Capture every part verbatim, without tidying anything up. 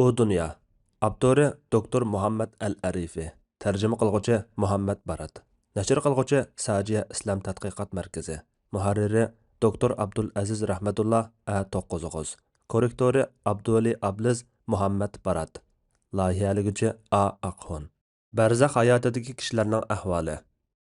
ئۇ دۇنيا. ئاپتورى دوكتور مۇھەممەد ئەل ئەرىفى. تەرجىمە قىلغۇچى مۇھەممەد بارات. نەشر قىلغۇچى ساجىيە ئىسلام تەتقىقات مەركىزى. مۇھەررىرى دوكتور ئابدۇلئەزىز رەھمەتۇللا ئە توققۇز ئوغۇز. كوررېكتورى ئابدۇۋەلى ئابلىز مۇھەممەد بارات. لايىھەلىگۈچى ئا ئاقخۇن. بەرزەخ ھاياتىدىكى كىشىلەرنىڭ ئەھۋالى.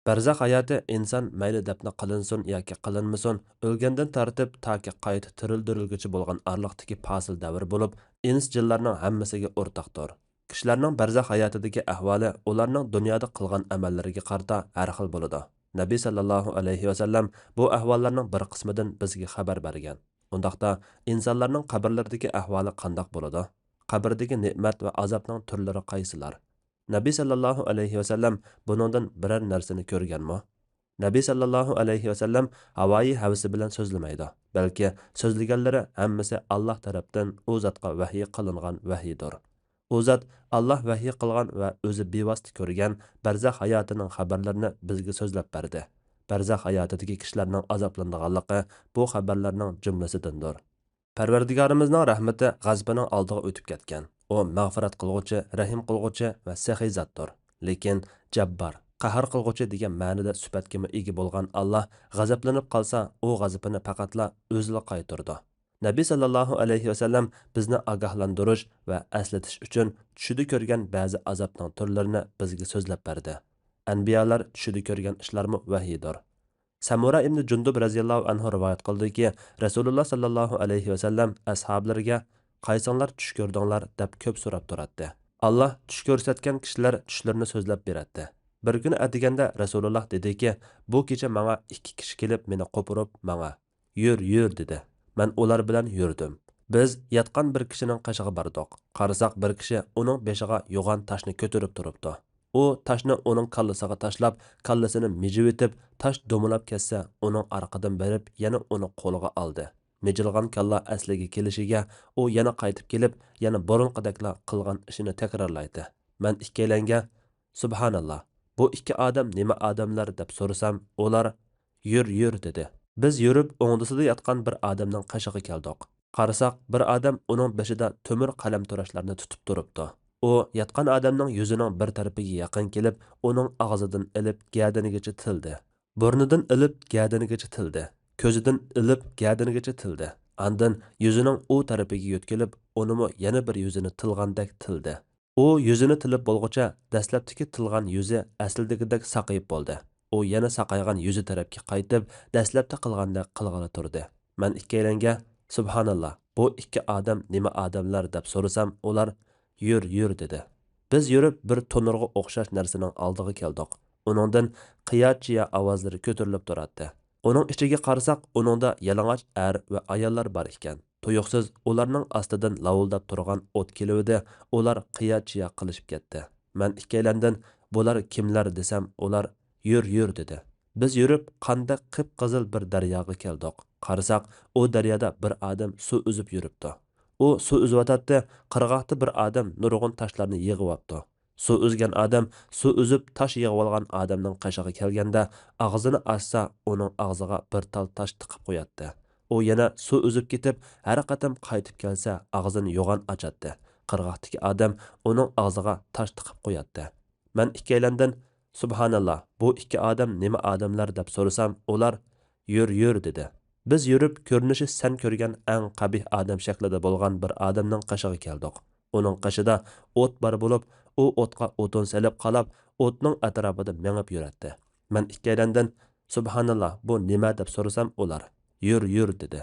بەرزەخ ھاياتى ئىنسان مەيلى دەپنە قىلىنسۇن ياكى قىلىنمىسۇن، ئۆلگەندىن تارتىپ تاكى قايتا تىرىلدۈرۈلگۈچە بولغان ئارىلىقتىكى پاسىل دەۋر بولۇپ، ئىنس-جىنلارنىڭ ھەممىسىگە ئورتاقتۇر. كىشىلەرنىڭ بەرزەخ ھاياتىدىكى ئەھۋالى ئۇلارنىڭ دۇنيادا قىلغان ئەمەللىرىگە قارىتا ھەر خىل بولىدۇ. نەبى سەللەللاھۇ ئەلەيھى ۋەسەللەم بۇ ئەھۋاللارنىڭ بىر قىسمىدىن بىزگە خەۋەر بەرگەن. ئۇنداقتا، ئىنسانلارنىڭ قەبرىلىرىدىكى ئەھۋالى قانداق بولىدۇ؟ قەبرىدىكى نېمەت ۋە ئازابنىڭ تۈرلىرى قايسىلار؟ نەبى سەللەللاھۇ ئەلەيھى ۋەسەللەم بۇنىڭدىن بىرەر نەرسىنى كۆرگەنمۇ؟ نەبى سەللەللاھۇ ئەلەيھى ۋەسەللەم ھاۋايى ھەۋىسى بىلەن سۆزلىمەيدۇ، بەلكى سۆزلىگەنلىرى ھەممىسى ئاللاھ تەرەپتىن ئۇ زاتقا ۋەھيى قىلىنغان ۋەھيىدۇر. ئۇ زات ئاللاھ ۋەھيى قىلغان ۋە ئۆزى بىۋاسىتە كۆرگەن بەرزەخ ھاياتىنىڭ خەۋەرلىرىنى بىزگە سۆزلەپ بەردى. بەرزەخ ھاياتىدىكى كىشىلەرنىڭ ئازابلىنىدىغانلىقى بۇ خەۋەرلەرنىڭ جۈملىسىدىندۇر. پەرۋەردىگارىمىزنىڭ رەھمىتى غەزىپىنىڭ ئالدىغا ئۆتۈپ كەتكەن. ئۇ مەغپىرەت قىلغۇچى، رەھىم قىلغۇچى ۋە سېخىي زاتتۇر. لېكىن جەببار، قەھەر قىلغۇچى دېگەن مەنىدە سۈپەتكىمۇ ئىگە بولغان ئاللاھ غەزەپلىنىپ قالسا، ئۇ غەزىپىنى پەقەتلا ئۆزىلا قايتۇرىدۇ. نەبى سەللەللاھۇ ئەلەيھى ۋەسەللەم بىزنى ئاگاھلاندۇرۇش ۋە ئەسلىتىش ئۈچۈن چۈشىدە كۆرگەن بەزى ئازابنىڭ تۈرلىرىنى بىزگە سۆزلەپ بەردى. ئەنبىيالار چۈشىدە كۆرگەن ئىشلارمۇ ۋەھيىدۇر. سەمۇرا ئىبنى جۇندۇب رەزىياللاھۇ ئەنھۇ رىۋايەت قىلدىكى، رەسۇلۇللا سەللەللاھۇ ئەلەيھى ۋەسەللەم ئەسھابلىرىگە، «قايسىڭلار چۈش كۆردۈڭلار؟» دەپ كۆپ سوراپ تۇراتتى. ئاللاھ چۈش كۆرسەتكەن كىشىلەر چۈشلىرىنى سۆزلەپ بېرەتتى. بىر كۈنى ئەتىگەندە رەسۇلۇللا دېدىكى، «بۇ كېچە ماڭا ئىككى كىشى كېلىپ مېنى قوپۇرۇپ، ماڭا، يۈر، يۈر، دېدى. مەن ئۇلار بىلەن يۈردۈم. بىز ياتقان بىر كىشىنىڭ قېشىغا باردۇق. قارىساق، بىر كىشى ئۇنىڭ بېشىغا يوغان تاشنى كۆتۈرۈپ تۇرۇپتۇ. ئۇ تاشنى ئۇنىڭ كاللىسىغا تاشلاپ، كاللىسىنى مىجىۋېتىپ، تاش دومىلاپ كەتسە، ئۇنىڭ ئارقىدىن بېرىپ، يەنە ئۇنى قولىغا ئالدى. مىجىلغان كاللا ئەسلىگە كېلىشىگە، ئۇ يەنە قايتىپ كېلىپ، يەنە بۇرۇنقىدەكلا قىلغان ئىشىنى تەكرارلايتتى. مەن ئىككىيلەنگە، سۇبھاناللا، بۇ ئىككى ئادەم نېمە ئادەملەر دەپ سورىسام، ئۇلار، يۈر، يۈر، دېدى. بىز يۈرۈپ، ئوڭدىسىدا ياتقان بىر ئادەمنىڭ قېشىغا كەلدۇق. قارىساق، بىر ئادەم ئۇنىڭ بېشىدا تۆمۈر قەلەمتىراشلارنى تۇتۇپ تۇرۇپتۇ. ئۇ ياتقان ئادەمنىڭ يۈزىنىڭ بىر تەرىپىگە يېقىن كېلىپ، ئۇنىڭ ئاغزىدىن ئېلىپ گەدىنىگىچە تىلدى. بۇرنىدىن ئېلىپ گەدىنىگىچە تىلدى. كۆزىدىن ئېلىپ گەدىنىگىچە تىلدى. ئاندىن يۈزىنىڭ ئۇ تەرىپىگە يۆتكىلىپ، ئۇنىمۇ يەنە بىر يۈزىنى تىلغاندەك تىلدى. ئۇ يۈزىنى تىلىپ بولغۇچە، دەسلەپتىكى تىلغان يۈزى ئەسلىدىكىدەك ساقىيىپ بولدى. ئۇ يەنە ساقايغان يۈزى تەرەپكە قايتىپ، دەسلەپتە قىلغاندەك قىلغىلى تۇردى. مەن ئىككىيلەنگە، سۇبھاناللا، بۇ ئىككى ئادەم نېمە ئادەملەر دەپ سورىسام، ئۇلار، يۈر، يۈر، دېدى. بىز يۈرۈپ، بىر تونۇرغا ئوخشاش نەرسىنىڭ ئالدىغا كەلدۇق. ئۇنىڭدىن قىيا-چىيا ئاۋازلىرى كۆتۈرۈلۈپ تۇراتتى. ئۇنىڭ ئىچىگە قارىساق، ئۇنىڭدا يالىڭاچ ئەر ۋە ئاياللار بار ئىكەن. تۇيۇقسىز ئۇلارنىڭ ئاستىدىن لاۋۇلداپ تۇرغان ئوت كېلىۋىدى، ئۇلار قىيا-چىيا قىلىشىپ كەتتى. مەن ئىككىيلەندىن، بۇلار كىملەر دېسەم، ئۇلار، يۈر، يۈر، دېدى. بىز يۈرۈپ، قاندەك قىپقىزىل بىر دەرياغا كەلدۇق. قارىساق، ئۇ دەريادا بىر ئادەم سۇ ئۈزۈپ يۈرۈپتۇ. ئۇ سۇ ئۈزۈۋاتاتتى، قىرغاقتا بىر ئادەم نۇرغۇن تاشلارنى يىغىۋاپتۇ. سۇ ئۈزگەن ئادەم سۇ ئۈزۈپ تاش يىغىۋالغان ئادەمنىڭ قېشىغا كەلگەندە، ئاغزىنى ئاچسا، ئۇنىڭ ئاغزىغا بىر تال تاش تىقىپ قوياتتى. ئۇ يەنە سۇ ئۈزۈپ كېتىپ، ھەر قېتىم قايتىپ كەلسە، ئاغزىنى يوغان ئاچاتتى. قىرغاقتىكى ئادەم ئۇنىڭ ئاغزىغا تاش تىقىپ قوياتتى. مەن ئىككىيلەندىن، سۇبھاناللا، بۇ ئىككى ئادەم نېمە ئادەملەر دەپ سورىسام، ئۇلار، يۈر، يۈر، دېدى. بىز يۈرۈپ، كۆرۈنۈشى سەن كۆرگەن ئەڭ قەبىھ ئادەم شەكلىدە بولغان بىر ئادەمنىڭ قېشىغا كەلدۇق. ئۇنىڭ قېشىدا ئوت بار بولۇپ، ئۇ ئوتقا ئوتۇن سېلىپ قالاپ، ئوتنىڭ ئەتراپىدا مېڭىپ يۈرەتتى. مەن ئىككىيلەندىن، سۇبھاناللا، بۇ نېمە دەپ سورىسام، ئۇلار، يۈر، يۈر، دېدى.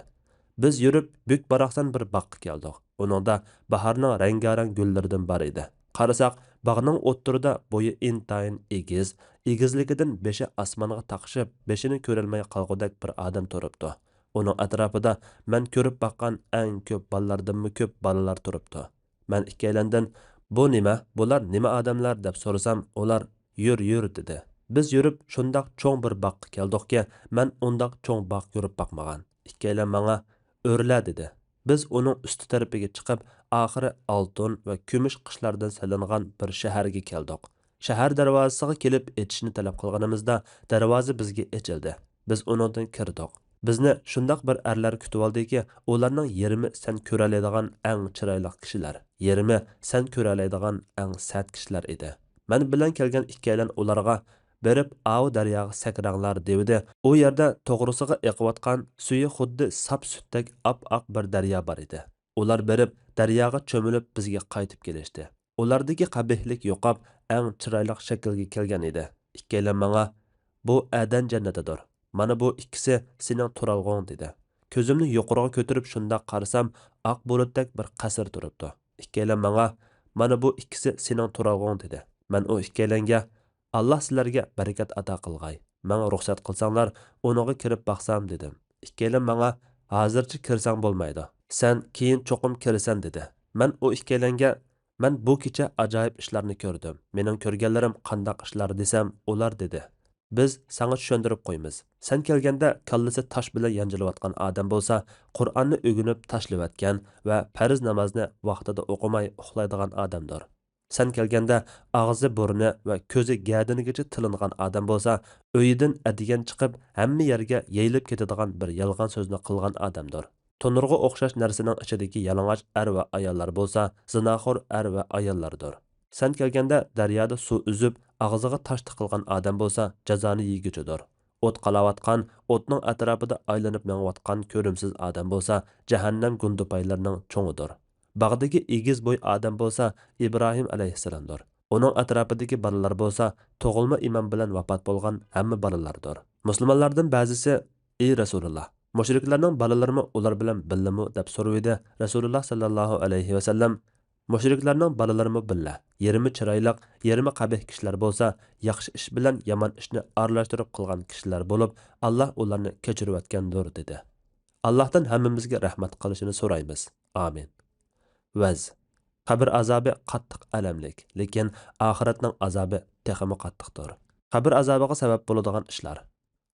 بىز يۈرۈپ، بۈك-باراقسان بىر باغقا كەلدۇق. ئۇنىڭدا باھارنىڭ رەڭگارەڭ گۈللىرىدىن بار ئىدى. قارىساق، باغنىڭ ئوتتۇرىدا بويى ئىنتايىن ئېگىز، ئېگىزلىكىدىن بېشى ئاسمانغا تاقىشىپ، بېشىنى كۆرەلمەي قالغۇدەك بىر ئادەم تۇرۇپتۇ. ئۇنىڭ ئەتراپىدا مەن كۆرۈپ باققان ئەڭ كۆپ بالىلاردىنمۇ كۆپ بالىلار تۇرۇپتۇ. مەن ئىككىيلەندىن، بۇ نېمە، بۇلار نېمە ئادەملەر دەپ سورىسام، ئۇلار، يۈر، يۈر، دېدى. بىز يۈرۈپ، شۇنداق چوڭ بىر باغقا كەلدۇقكى، مەن ئۇنداق چوڭ باغ كۆرۈپ باقمىغان. ئىككىيلەن ماڭا، ئۆرلە، دېدى. بىز ئۇنىڭ ئۈستى تەرىپىگە چىقىپ، ئاخىرى ئالتۇن ۋە كۈمۈش قىشلاردىن سېلىنغان بىر شەھەرگە كەلدۇق. شەھەر دەرۋازىسىغا كېلىپ ئېچىشنى تەلەپ قىلغىنىمىزدا، دەرۋازا بىزگە ئېچىلدى. بىز ئۇنىڭدىن كىردۇق. بىزنى شۇنداق بىر ئەرلەر كۈتۈۋالدىكى، ئۇلارنىڭ يېرىمى سەن كۆرەلەيدىغان ئەڭ چىرايلىق كىشىلەر، يېرىمى سەن كۆرەلەيدىغان ئەڭ سەت كىشىلەر ئىدى. مەن بىلەن كەلگەن ئىككىيلەن ئۇلارغا، بېرىپ ئاۋۇ دەرياغا سەكرەڭلار، دېۋىدى. ئۇ يەردە توغرىسىغا ئېقىۋاتقان سۈيى خۇددى ساپ سۈتتەك ئاپئاق بىر دەريا بار ئىدى. ئۇلار بېرىپ دەرياغا چۆمۈلۈپ بىزگە قايتىپ كېلىشتى. ئۇلاردىكى قەبىھلىك يوقاپ، ئەڭ چىرايلىق شەكىلگە كەلگەن ئىدى. ئىككىيلەن ماڭا، بۇ ئەدەن جەننىتىدۇر. مانا بۇ ئىككىسى سېنىڭ تۇرالغۇڭ، دېدى. كۆزۈمنى يۇقىرىغا كۆتۈرۈپ شۇنداق قارىسام، ئاق بۇلۇتتەك بىر قەسىر تۇرۇپتۇ. ئىككىيلەن ماڭا، مانا بۇ ئىككىسى سېنىڭ تۇرالغۇڭ، دېدى. مەن ئۇ ئىككىيلەنگە، ئاللا سىلەرگە بەرىكەت ئاتا قىلغاي، ماڭا رۇخسەت قىلساڭلار، ئۇنىڭغا كىرىپ باقسام، دېدىم. ئىككىيلەن ماڭا، ھازىرچە كىرسەڭ بولمايدۇ. سەن كېيىن چوقۇم كىرىسەن، دېدى. مەن ئۇ ئىككىيلەنگە، مەن بۇ كېچە ئاجايىپ ئىشلارنى كۆردۈم. مېنىڭ كۆرگەنلىرىم قانداق ئىشلار دېسەم، ئۇلار دېدى، بىز ساڭا چۈشەندۈرۈپ قويىمىز. سەن كەلگەندە كاللىسى تاش بىلەن يانجىلىۋاتقان ئادەم بولسا، قۇرئاننى ئۆگىنىپ تاشلىۋەتكەن ۋە پەرز نامازنى ۋاقتىدا ئوقۇماي ئۇخلايدىغان ئادەمدۇر. سەن كەلگەندە ئاغزى، بۇرنى ۋە كۆزى گەدىنىگىچە تىلىنغان ئادەم بولسا، ئۆيىدىن ئەتىگەن چىقىپ، ھەممە يەرگە يېيىلىپ كېتىدىغان بىر يالغان سۆزنى قىلغان ئادەمدۇر. تونۇرغا ئوخشاش نەرسىنىڭ ئىچىدىكى يالىڭاچ ئەر ۋە ئاياللار بولسا، زىناخور ئەر ۋە ئاياللاردۇر. سەن كەلگەندە دەريادا سۇ ئۈزۈپ، ئاغزىغا تاش تىقىلغان ئادەم بولسا، جازانى يېگۈچىدۇر. ئوت قالاۋاتقان، ئوتنىڭ ئەتراپىدا ئايلىنىپ مېڭىۋاتقان كۆرۈمسىز ئادەم بولسا، جەھەننەم گۇندىپايلىرىنىڭ چوڭىدۇر. باغدىكى ئېگىز بوي ئادەم بولسا، ئىبراھىم ئەلەيھىسسالامدۇر. ئۇنىڭ ئەتراپىدىكى بالىلار بولسا، تۇغۇلما ئىمان بىلەن ۋاپات بولغان ھەممە بالىلاردۇر. مۇسۇلمانلاردىن بەزىسى، ئى رەسۇلۇللا، مۇشرىكلارنىڭ بالىلىرىمۇ ئۇلار بىلەن بىللىمۇ؟ دەپ سورىۋىدى. رەسۇلۇللا ساللاللاھۇ ئەلەيھى ۋەسەللەم، مۇشرىكلارنىڭ بالىلىرىمۇ بىللە، يېرىمى چىرايلىق، يېرىمى قەبىھ كىشىلەر بولسا، ياخشى ئىش بىلەن يامان ئىشنى ئارىلاشتۇرۇپ قىلغان كىشىلەر بولۇپ، ئاللا ئۇلارنى كەچۈرۈۋەتكەندۇر، دېدى. ئاللاھتىن ھەممىمىزگە رەھمەت قىلىشىنى سورايمىز. ئامىن. ۋەز. قەبرە ئازابى قاتتىق ئەلەملىك، لېكىن ئاخىرەتنىڭ ئازابى تېخىمۇ قاتتىقتۇر. قەبرە ئازابىغا سەۋەب بولىدىغان ئىشلار.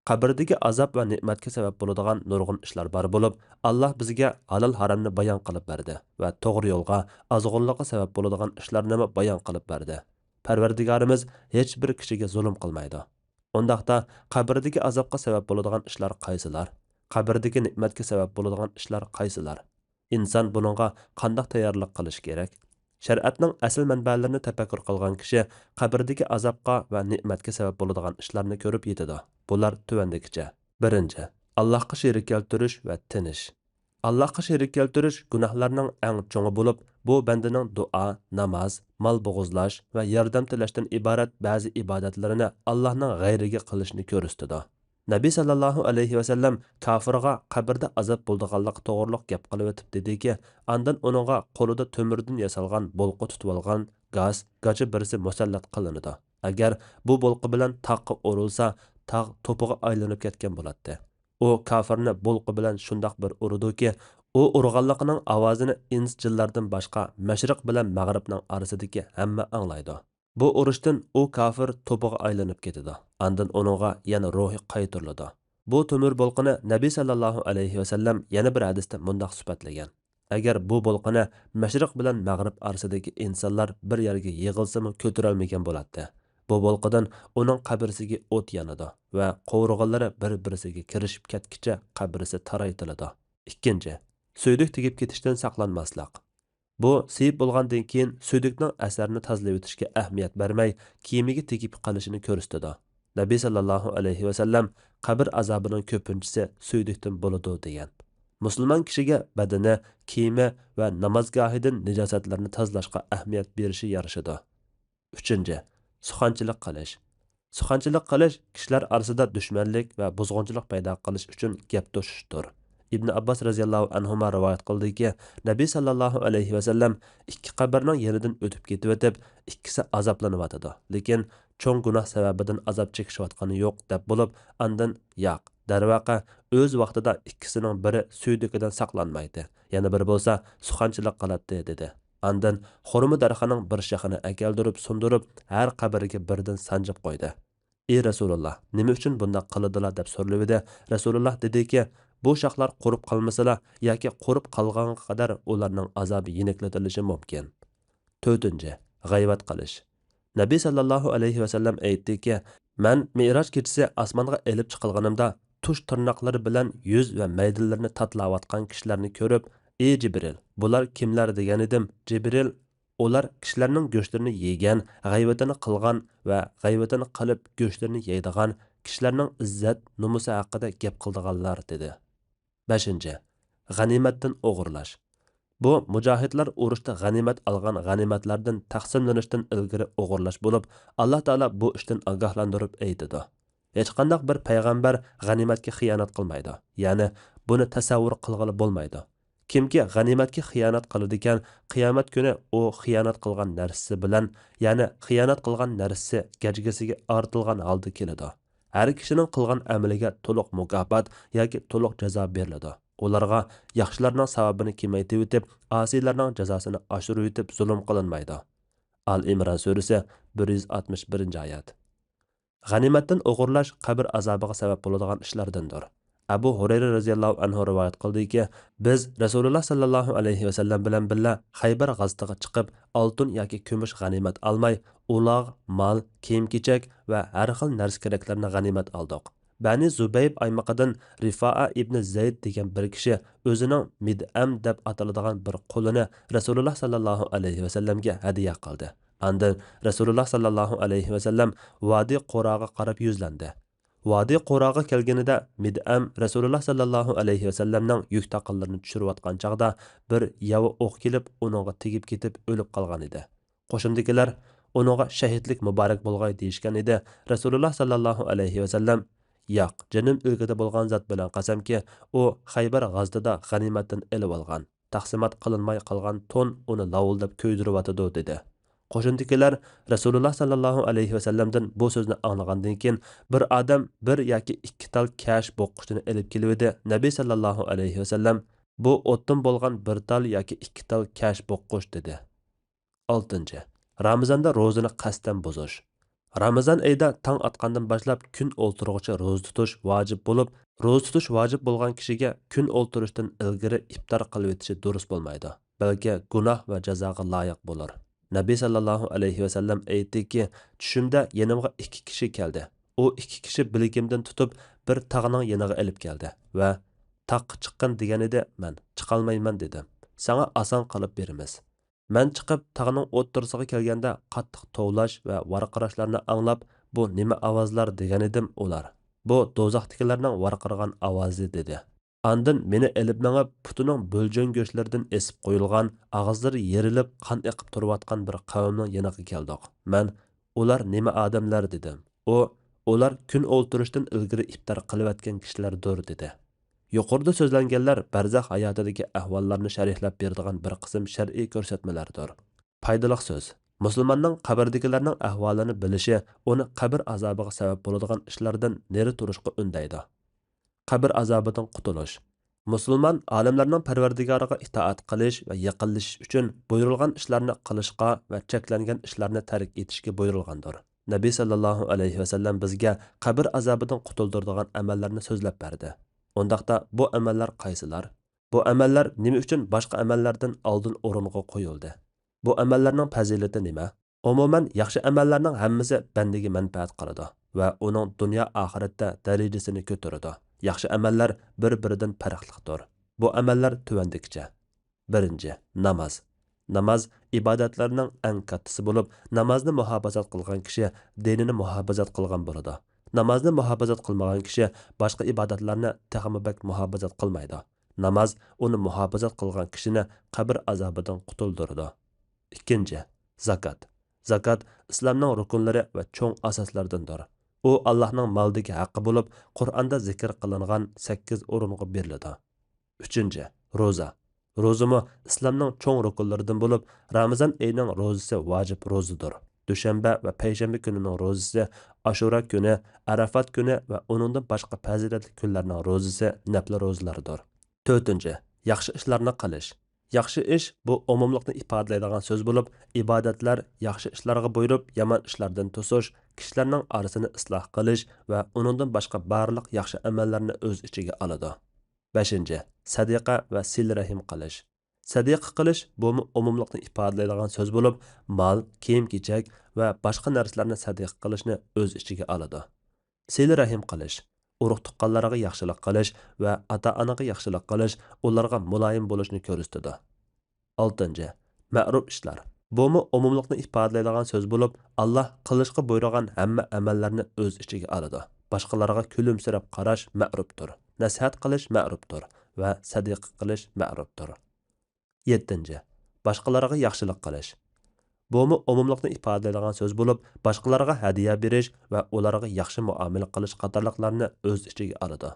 قەبرىدىكى ئازاب ۋە نېمەتكە سەۋەب بولىدىغان نۇرغۇن ئىشلار بار بولۇپ، ئاللا بىزگە ھالال ھارامنى بايان قىلىپ بەردى ۋە توغرا يولغا، ئازغۇنلۇققا سەۋەب بولىدىغان ئىشلارنىمۇ بايان قىلىپ بەردى. پەرۋەردىگارىمىز ھېچبىر كىشىگە زۇلۇم قىلمايدۇ. ئۇنداقتا، قەبرىدىكى ئازابقا سەۋەب بولىدىغان ئىشلار قايسىلار؟ قەبرىدىكى نېمەتكە سەۋەب بولىدىغان ئىشلار قايسىلار؟ ئىنسان بۇنىڭغا قانداق تەييارلىق قىلىشى كېرەك؟ شەرىئەتنىڭ ئەسلى مەنبەلىرىنى تەپەككۇر قىلغان كىشى قەبرىدىكى ئازابقا ۋە نېمەتكە سەۋەب بولىدىغان ئىشلارنى كۆرۈپ يېتىدۇ. بۇلار تۆۋەندىكىچە. بىرىنچى، ئاللاھقا شېرىك كەلتۈرۈش ۋە تىنىش. ئاللاھقا شېرىك كەلتۈرۈش گۇناھلارنىڭ ئەڭ چوڭى بولۇپ، بۇ بەندىنىڭ دۇئا، ناماز، مال بوغۇزلاش ۋە ياردەم تىلەشتىن ئىبارەت بەزى ئىبادەتلىرىنى ئاللاھنىڭ غەيرىگە قىلىشىنى كۆرسىتىدۇ. نەبى ساللاللاھۇ ئەلەيھى ۋەسەللەم كاپىرغا قەبرىدە ئازاب بولىدىغانلىقى توغرۇلۇق گەپ قىلىۋېتىپ دېدىكى، ئاندىن ئۇنىڭغا قولىدا تۆمۈردىن ياسالغان بولقا تۇتۇۋالغان گاس، گاچا بىرسى مۇسەللەت قىلىنىدۇ. ئەگەر بۇ بولقا بىلەن تاغقا ئۇرۇلسا، تاغ توپىغا ئايلىنىپ كەتكەن بولاتتى. ئۇ كاپىرنى بولقا بىلەن شۇنداق بىر ئۇرىدۇكى، ئۇ ئۇرغانلىقىنىڭ ئاۋازىنى ئىنس جىنلاردىن باشقا مەشرىق بىلەن مەغرىبنىڭ ئارىسىدىكى ھەممە ئاڭلايدۇ. بۇ ئۇرۇشتىن ئۇ كاپىر توپىغا ئايلىنىپ كېتىدۇ. ئاندىن ئۇنىڭغا يەنە روھى قايتۇرۇلىدۇ. بۇ تۆمۈر بولقىنى نەبى ساللاللاھۇ ئەلەيھى ۋەسەللەم يەنە بىر ھەدىستە مۇنداق سۈپەتلىگەن، ئەگەر بۇ بولقىنى مەشرىق بىلەن مەغرىب ئارىسىدىكى ئىنسانلار بىر يەرگە يىغىلسىمۇ كۆتۈرەلمىگەن بولاتتى. بۇ بولقىدىن ئۇنىڭ قەبرىسىگە ئوت يانىدۇ ۋە قوۋۇرغىلىرى بىر-بىرسىگە كىرىشىپ كەتكىچە قەبرىسى تارايتىلىدۇ. ئىككىنچى، سۈيدۈك تېگىپ كېتىشتىن ساقلانماسلىق. بۇ سىيىپ بولغاندىن كېيىن سۈيدۈكنىڭ ئەسەرنى تازىلىۋېتىشكە ئەھمىيەت بەرمەي، كىيىمىگە تېگىپ قېلىشىنى كۆرسىتىدۇ. نەبى ساللاللاھۇ ئەلەيھى ۋەسەللەم، قەبرە ئازابىنىڭ كۆپىنچىسى سۈيدۈكتىن بولىدۇ، دېگەن. مۇسۇلمان كىشىگە بەدىنى، كىيىمى ۋە نامازگاھىدىن نىجاسەتلەرنى تازىلاشقا ئەھمىيەت بېرىشى يارىشىدۇ. ئۈچىنچى، سۇخەنچىلىك قىلىش. سۇخەنچىلىك قىلىش كىشىلەر ئارىسىدا دۈشمەنلىك ۋە بۇزغۇنچىلىق پەيدا قىلىش ئۈچۈن گەپ توشۇشتۇر. ئىبن ئابباس رەزىياللاھۇ ئەنھۇما رىۋايەت قىلدىكى، نەبى ساللاللاھۇ ئەلەيھى ۋەسەللەم ئىككى قەبرىنىڭ يېنىدىن ئۆتۈپ كېتىۋېتىپ، ئىككىسى ئازابلىنىۋاتىدۇ، لېكىن چوڭ گۇناھ سەۋەبىدىن ئازاب چېكىشىۋاتقىنى يوق، دەپ بولۇپ، ئاندىن، ياق، دەرۋەقە، ئۆز ۋاقتىدا ئىككىسىنىڭ بىرى سۈيدۈكىدىن ساقلانمايتتى، يەنە بىرى بولسا سۇخەنچىلىك قىلاتتى، دېدى. ئاندىن خورما دەرىخىنىڭ بىر شېخىنى ئەكەلدۈرۈپ سۇندۇرۇپ، ھەر قەبرىگە بىردىن سانجىپ قويدى. ئى رەسۇلۇللا، نېمە ئۈچۈن بۇنداق قىلىدىلا؟ دەپ سورىلىۋىدى. رەسۇلۇللا دېدىكى، بۇ شاخلار قۇرۇپ قالمىسىلا ياكى قۇرۇپ قالغانغا قەدەر ئۇلارنىڭ ئازابى يېنىكلىتىلىشى مۇمكىن. تۆتىنچى، غەيۋەت قىلىش. نەبى ساللاللاھۇ ئەلەيھى ۋەسەللەم ئېيتتىكى، مەن مىئراج كېچىسى ئاسمانغا ئېلىپ چىقىلغىنىمدا، تۇش تىرناقلىرى بىلەن يۈز ۋە مەيدىلىرىنى تاتىلاۋاتقان كىشىلەرنى كۆرۈپ، ئى جىبرىل، بۇلار كىملەر؟ دېگەنىدىم. جىبرىل، ئۇلار كىشىلەرنىڭ گۆشلىرىنى يېگەن، غەيۋىتىنى قىلغان ۋە غەيۋىتىنى قىلىپ گۆشلىرىنى يەيدىغان، كىشىلەرنىڭ ئىززەت، نومۇسى ھەققىدە گەپ قىلىدىغانلار، دېدى. بەشىنچى، غەنىيمەتتىن ئوغرىلاش. بۇ مۇجاھىدلار ئۇرۇشتا غەنىيمەت ئالغان غەنىيمەتلەردىن تەقسىملىنىشتىن ئىلگىرى ئوغرىلاش بولۇپ، ئاللا تائالا بۇ ئىشتىن ئاگاھلاندۇرۇپ ئېيتىدۇ، ھېچقانداق بىر پەيغەمبەر غەنىيمەتكە خىيانەت قىلمايدۇ. يەنى بۇنى تەسەۋۋۇر قىلغىلى بولمايدۇ. كىمكى غەنىيمەتكە خىيانەت قىلىدىكەن، قىيامەت كۈنى ئۇ خىيانەت قىلغان نەرسىسى بىلەن، يەنى خىيانەت قىلغان نەرسىسى گەجگىسىگە ئارتىلغان ھالدا كېلىدۇ. ھەر كىشىنىڭ قىلغان ئەمىلىگە تولۇق مۇكاپات ياكى تولۇق جازا بېرىلىدۇ. ئۇلارغا ياخشىلارنىڭ ساۋابىنى كېمەيتىۋېتىپ، ئاسىيلارنىڭ جازاسىنى ئاشۇرۇۋېتىپ زۇلۇم قىلىنمايدۇ. ئال ئىمران سۈرىسى، بىر يۈز ئاتمىش بىرىنچى ئايەت. غەنىيمەتتىن ئوغرىلاش قەبرە ئازابىغا سەۋەب بولىدىغان ئىشلاردىندۇر. ئەبۇ ھۇرەيرە رەزىياللاھۇ ئەنھۇ رىۋايەت قىلدىكى، بىز رەسۇلۇللا ساللاللاھۇ ئەلەيھى ۋەسەللەم بىلەن بىللە خەيبەر غازىتىغا چىقىپ، ئالتۇن ياكى كۈمۈش غەنىيمەت ئالماي، ئۇلاغ، مال، كىيىم-كېچەك ۋە ھەر خىل نەرسە-كېرەكلەرنى غەنىيمەت ئالدۇق. بەنى زۇبەيب ئايمىقىدىن رىفائە ئىبنى زەيد دېگەن بىر كىشى ئۆزىنىڭ مىدئەم دەپ ئاتىلىدىغان بىر قۇلىنى رەسۇلۇللا ساللاللاھۇ ئەلەيھى ۋەسەللەمگە ھەدىيە قىلدى. ئاندىن رەسۇلۇللا ساللاللاھۇ ئەلەيھى ۋەسەللەم ۋادى قۇراغا قاراپ يۈزلەندى. ۋادى قۇراغا كەلگىنىدە، مىدئەم رەسۇلۇللا ساللاللاھۇ ئەلەيھى ۋەسەللەمنىڭ يۈك تاقىلىرىنى چۈشۈرۈۋاتقان چاغدا، بىر ياۋا ئوق كېلىپ، ئۇنىڭغا تېگىپ كېتىپ، ئۆلۈپ قالغانىدى. قوشۇندىكىلەر ئۇنىڭغا شەھىدلىك مۇبارەك بولغاي دېيىشكەن ئىدى. رەسۇلۇللا ساللاللاھۇ ئەلەيھى ۋەسەللەم، ياق، جېنىم ئىلكىدە بولغان زات بىلەن قەسەمكى، ئۇ خەيبەر غازىتىدا غەنىيمەتتىن ئېلىۋالغان، تەقسىمات قىلىنماي قالغان تون ئۇنى لاۋۇلداپ كۆيدۈرۈۋاتىدۇ، دېدى. قوشۇندىكىلەر رەسۇلۇللا ساللاللاھۇ ئەلەيھى ۋەسەللەمدىن بۇ سۆزنى ئاڭلىغاندىن كېيىن، بىر ئادەم بىر ياكى ئىككى تال كەش بوققۇچىنى ئېلىپ كېلىۋىدى. نەبى ساللاللاھۇ ئەلەيھى ۋەسەللەم، بۇ ئوتتىن بولغان بىر تال ياكى ئىككى تال كەش بوققۇچ، دېدى. ئالتىنچى، رامىزاندا روزىنى قەستەن بۇزۇش. رامىزان ئېيىدا تاڭ ئاتقاندىن باشلاپ كۈن ئولتۇرغۇچە روزا تۇتۇش ۋاجىپ بولۇپ، روزا تۇتۇش ۋاجىپ بولغان كىشىگە كۈن ئولتۇرۇشتىن ئىلگىرى ئىپتار قىلىۋېتىشى دۇرۇس بولمايدۇ، بەلكى گۇناھ ۋە جازاغا لايىق بولۇر. نەبى ساللاللاھۇ ئەلەيھى ۋەسەللەم ئېيتتىكى، چۈشۈمدە يېنىمغا ئىككى كىشى كەلدى. ئۇ ئىككى كىشى بىلىكىمدىن تۇتۇپ، بىر تاغنىڭ يېنىغا ئېلىپ كەلدى ۋە، تاغقا چىققىن دېگەنىدى، مەن چىقالمايمەن دېدىم. ساڭا ئاسان قىلىپ بېرىمىز. مەن چىقىپ تاغنىڭ ئوتتۇرىسىغا كەلگەندە، قاتتىق توۋلاش ۋە ۋارقىراشلارنى ئاڭلاپ، بۇ نېمە ئاۋازلار دېگەنىدىم، ئۇلار، بۇ دوزاختىكىلەرنىڭ ۋارقىرىغان ئاۋازى دېدى. ئاندىن مېنى ئېلىپ مېڭىپ، پۇتىنىڭ بۆلجەڭ گۆشلىرىدىن ئېسىپ قويۇلغان، ئاغزىلىرى يېرىلىپ قان ئېقىپ تۇرۇۋاتقان بىر قەۋمنىڭ يېنىغا كەلدۇق. مەن، ئۇلار نېمە ئادەملەر دېدىم. ئۇ، ئۇلار كۈن ئولتۇرۇشتىن ئىلگىرى ئىپتار قىلىۋەتكەن كىشىلەردۇر دېدى. يۇقىرىدا سۆزلەنگەنلەر بەرزەخ ھاياتىدىكى ئەھۋاللارنى شەرھلەپ بېرىدىغان بىر قىسىم شەرئىي كۆرسەتمىلەردۇر. پايدىلىق سۆز. مۇسۇلماننىڭ قەبرىدىكىلەرنىڭ ئەھۋالىنى بىلىشى ئۇنى قەبرە ئازابىغا سەۋەب بولىدىغان ئىشلاردىن نېرى تۇرۇشقا ئۈندەيدۇ. قەبرە ئازابىدىن قۇتۇلۇش. مۇسۇلمان ئالەملەرنىڭ پەرۋەردىگارىغا ئىتائەت قىلىش ۋە يېقىنلىشىش ئۈچۈن بۇيرۇلغان ئىشلارنى قىلىشقا ۋە چەكلەنگەن ئىشلارنى تەرك ئېتىشكە بۇيرۇلغاندۇر. نەبى ساللاللاھۇ ئەلەيھى ۋەسەللەم بىزگە قەبرە ئازابىدىن قۇتۇلدۇرىدىغان ئەمەللەرنى سۆزلەپ بەردى. ئۇنداقتا بۇ ئەمەللەر قايسىلار؟ بۇ ئەمەللەر نېمە ئۈچۈن باشقا ئەمەللەردىن ئالدىن ئورۇنغا قويۇلدى؟ بۇ ئەمەللەرنىڭ پەزىلىتى نېمە؟ ئومۇمەن، ياخشى ئەمەللەرنىڭ ھەممىسى بەندىگە مەنپەئەت قىلىدۇ ۋە ئۇنىڭ دۇنيا ئاخىرەتتە دەرىجىسىنى كۆتۈرىدۇ. ياخشى ئەمەللەر بىر-بىرىدىن پەرقلىقتۇر. بۇ ئەمەللەر تۆۋەندىكىچە. بىرىنچى، ناماز. ناماز ئىبادەتلەرنىڭ ئەڭ كاتتىسى بولۇپ، نامازنى مۇھاپىزەت قىلغان كىشى دىنىنى مۇھاپىزەت قىلغان بولىدۇ. نامازنى مۇھاپىزەت قىلمىغان كىشى باشقا ئىبادەتلەرنى تېخىمۇ بەك مۇھاپىزەت قىلمايدۇ. ناماز ئۇنى مۇھاپىزەت قىلغان كىشىنى قەبرە ئازابىدىن قۇتۇلدۇرىدۇ. ئىككىنچى، زاكات. زاكات ئىسلامنىڭ رۇكۇنلىرى ۋە چوڭ ئاساسلىرىدىندۇر. ئۇ ئاللاھنىڭ مالدىكى ھەققى بولۇپ، قۇرئاندا زىكىر قىلىنغان سەككىز ئورۇنغا بېرىلىدۇ. ئۈچىنچى، روزا. روزىمۇ ئىسلامنىڭ چوڭ رۇكۇنلىرىدىن بولۇپ، رامىزان ئېيىنىڭ روزىسى ۋاجىپ روزىدۇر. دۈشەنبە ۋە پەيشەنبە كۈنىنىڭ روزىسى، ئاشۇرا كۈنى، ئەرەفات كۈنى ۋە ئۇنىڭدىن باشقا پەزىلەتلىك كۈنلەرنىڭ روزىسى نەپلى روزىلاردۇر. تۆتىنچى، ياخشى ئىشلارنى قىلىش. ياخشى ئىش، بۇ ئومۇملۇقنى ئىپادىلەيدىغان سۆز بولۇپ، ئىبادەتلەر ياخشى ئىشلارغا بۇيرۇپ، يامان ئىشلاردىن توسۇش، كىشىلەرنىڭ ئارىسىنى ئىسلاھ قىلىش ۋە ئۇنىڭدىن باشقا بارلىق ياخشى ئەمەللەرنى ئۆز ئىچىگە ئالىدۇ. بەشىنچى، سەدىقە ۋە سىلە رەھىم قىلىش. سەدىقە قىلىش، بۇمۇ ئومۇملۇقنى ئىپادىلەيدىغان سۆز بولۇپ، مال، كىيىم-كېچەك ۋە باشقا نەرسىلەرنى سەدىقە قىلىشنى ئۆز ئىچىگە ئالىدۇ. سىلە رەھىم قىلىش. ئۇرۇق-تۇغقانلارغا ياخشىلىق قىلىش ۋە ئاتا-ئانىغا ياخشىلىق قىلىش ئۇلارغا مۇلايىم بولۇشنى كۆرسىتىدۇ. ئالتىنچى، مەرۇپ ئىشلار. بۇمۇ ئومۇملۇقنى ئىپادىلەيدىغان سۆز بولۇپ، ئاللا قىلىشقا بۇيرۇغان ھەممە ئەمەللەرنى ئۆز ئىچىگە ئالىدۇ. باشقىلارغا كۈلۈمسىرەپ قاراش مەرۇپتۇر، نەسىھەت قىلىش مەرۇپتۇر ۋە سەدىقە قىلىش مەرۇپتۇر. يەتتىنچى، باشقىلارغا ياخشىلىق قىلىش. بۇمۇ ئومۇملۇقنى ئىپادىلەيدىغان سۆز بولۇپ، باشقىلارغا ھەدىيە بېرىش ۋە ئۇلارغا ياخشى مۇئامىلە قىلىش قاتارلىقلارنى ئۆز ئىچىگە ئالىدۇ.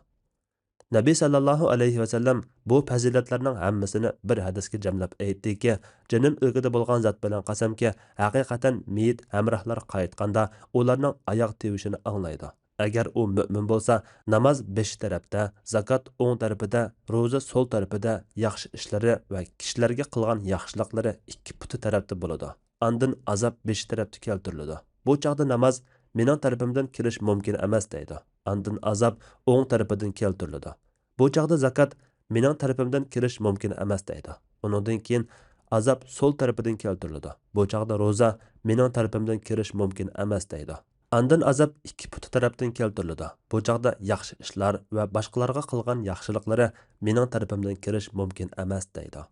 نەبى سەللەللاھۇ ئەلەيھى ۋەسەللەم بۇ پەزىلەتلەرنىڭ ھەممىسىنى بىر ھەدىسكە جەملەپ ئېيتتىكى، جېنىم ئۆگىدە بولغان زات بىلەن قەسەمكى، ھەقىقەتەن مېيىت ھەمراھلار قايتقاندا ئۇلارنىڭ ئاياغ تىۋىشىنى ئاڭلايدۇ. ئەگەر ئۇ مۆمىن بولسا، ناماز بېشى تەرەپتە، زاكات ئوڭ تەرىپىدە، روزا سول تەرىپىدە، ياخشى ئىشلىرى ۋە كىشىلەرگە قىلغان ياخشىلىقلىرى ئىككى پۇتى تەرەپتە بولىدۇ. ئاندىن ئازاب بېشى تەرەپتە كەلتۈرۈلىدۇ. بۇ چاغدا ناماز مېنىڭ تەرىپىمدىن كېلىش مۇمكىن ئەمەس دەيدۇ. ئاندىن ئازاب ئوڭ تەرىپىدىن كەلتۈرۈلىدۇ. بۇ چاغدا زاكات مېنىڭ تەرىپىمدىن كېلىش مۇمكىن ئەمەس دەيدۇ. ئۇنىڭدىن كېيىن ئازاب سول تەرىپىدىن كەلتۈرۈلىدۇ. بۇ چاغدا روزا مېنىڭ تەرىپىمدىن كېلىش مۇمكىن ئەمەس دەيدۇ. ئاندىن ئازاب ئىككى پۇتى تەرەپتىن كەلتۈرۈلىدۇ. بۇ چاغدا ياخشى ئىشلار ۋە باشقىلارغا قىلغان ياخشىلىقلىرى مېنىڭ تەرىپىمدىن كېلىش مۇمكىن ئەمەس دەيدۇ.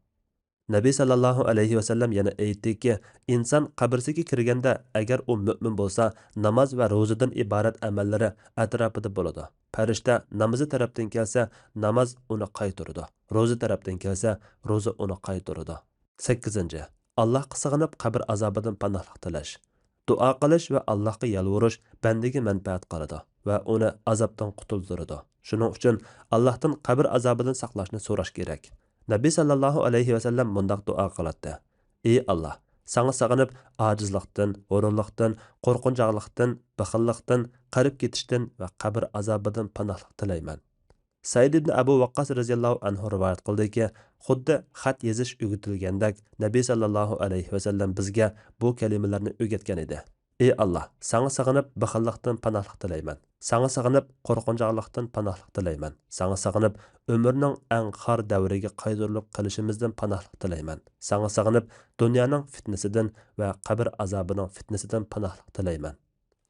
نەبى سەللەللاھۇ ئەلەيھى ۋەسەللەم يەنە ئېيتتىكى، ئىنسان قەبرىسىگە كىرگەندە، ئەگەر ئۇ مۆمىن بولسا، ناماز ۋە روزىدىن ئىبارەت ئەمەللىرى ئەتراپىدا بولىدۇ. پەرىشتە نامىزى تەرەپتىن كەلسە، ناماز ئۇنى قايتۇرىدۇ. روزا تەرەپتىن كەلسە، روزا ئۇنى قايتۇرىدۇ. سەككىزىنچى، ئاللاھقا سىغىنىپ قەبرە ئازابىدىن پاناھلىق تىلەش. دۇئا قىلىش ۋە ئاللاھقا يالۋۇرۇش بەندىگە مەنپەئەت قىلىدۇ ۋە ئۇنى ئازابتىن قۇتۇلدۇرىدۇ. شۇنىڭ ئۈچۈن ئاللاھتىن قەبرە ئازابىدىن ساقلاشنى سوراش كېرەك. نەبى سەللەللاھۇ ئەلەيھى ۋەسەللەم مۇنداق دۇئا قىلاتتى: ئى ئاللاھ، ساڭا سېغىنىپ، ئاجىزلىقتىن، ھۇرۇنلۇقتىن، قورقۇنچاقلىقتىن، بېخىللىقتىن، قېرىپ كېتىشتىن ۋە قەبرە ئازابىدىن پاناھلىق تىلەيمەن. سەئىد ئىبن ئەبۇ ۋەققاس رەزىياللاھۇ ئەنھۇ رىۋايەت قىلدىكى، خۇددى خەت يېزىش ئۆگىتىلگەندەك، نەبى سەللەللاھۇ ئەلەيھى ۋەسەللەم بىزگە بۇ كەلىمىلەرنى ئۆگەتكەن ئىدى. ئى ئاللاھ، ساڭا سېغىنىپ بېخىللىقتىن پاناھلىق تىلەيمەن. ساڭا سېغىنىپ قورقۇنچاقلىقتىن پاناھلىق تىلەيمەن. ساڭا سېغىنىپ ئۆمۈرنىڭ ئەڭ خار دەۋرىگە قايتۇرۇلۇپ قېلىشىمىزدىن پاناھلىق تىلەيمەن. ساڭا سېغىنىپ دۇنيانىڭ فىتنىسىدىن ۋە قەبرە ئازابىنىڭ فىتنىسىدىن پاناھلىق تىلەيمەن.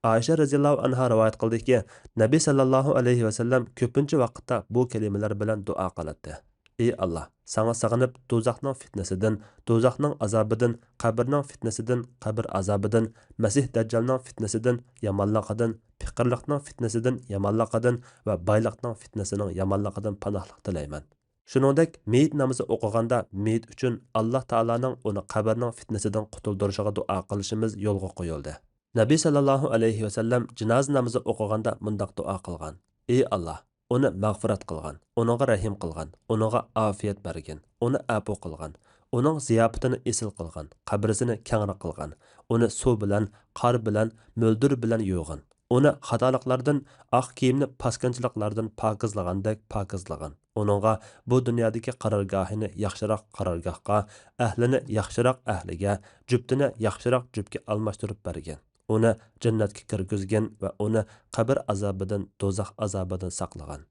ئائىشە رەزىياللاھۇ ئەنھا رىۋايەت قىلدىكى، نەبى سەللەللاھۇ ئەلەيھى ۋەسەللەم كۆپىنچە ۋاقىتتا بۇ كەلىمىلەر بىلەن دۇئا قىلاتتى: ئى ئاللاھ، ساڭا سېغىنىپ دوزاخنىڭ فىتنىسىدىن، دوزاخنىڭ ئازابىدىن، قەبرىنىڭ فىتنىسىدىن، قەبرە ئازابىدىن، مەسىھ دەججالنىڭ فىتنىسىدىن، يامانلىقىدىن، پېقىرلىقنىڭ فىتنىسىدىن، يامانلىقىدىن ۋە بايلىقنىڭ فىتنىسىنىڭ يامانلىقىدىن پاناھلىق تىلەيمەن. شۇنىڭدەك مېيىت نامىزى ئوقۇغاندا مېيىت ئۈچۈن ئاللاھ تائالانىڭ ئۇنى قەبرىنىڭ فىتنىسىدىن قۇتۇلدۇرۇشىغا دۇئا قىلىشىمىز يولغا قويۇلدى. نەبى سەللەللاھۇ ئەلەيھى ۋەسەللەم جىنازا نامىزى ئوقۇغاندا مۇنداق دۇئا قىلغان: ئى ئاللاھ، ئۇنى مەغپىرەت قىلغىن، ئۇنىڭغا رەھىم قىلغىن، ئۇنىڭغا ئافىيەت بەرگىن، ئۇنى ئەپۇ قىلغىن، ئۇنىڭ زىياپىتىنى ئېسىل قىلغىن، قەبرىسىنى كەڭرى قىلغىن، ئۇنى سۇ بىلەن، قار بىلەن، مۆلدۈر بىلەن يۇغىن. ئۇنى خاتالىقلاردىن، ئاق كىيىمنى پاسكىنىچىلىقلاردىن پاكىزلىغاندەك پاكىزلىغىن. ئۇنىڭغا بۇ دۇنيادىكى قارارگاھىنى ياخشىراق قارارگاھقا، ئەھلىنى ياخشىراق ئەھلىگە، جۈپتىنى ياخشىراق جۈپكە ئالماشتۇرۇپ بەرگىن. ئۇنى جەننەتكە كىرگۈزگىن ۋە ئۇنى قەبرە ئازابىدىن، دوزاخ ئازابىدىن ساقلىغىن.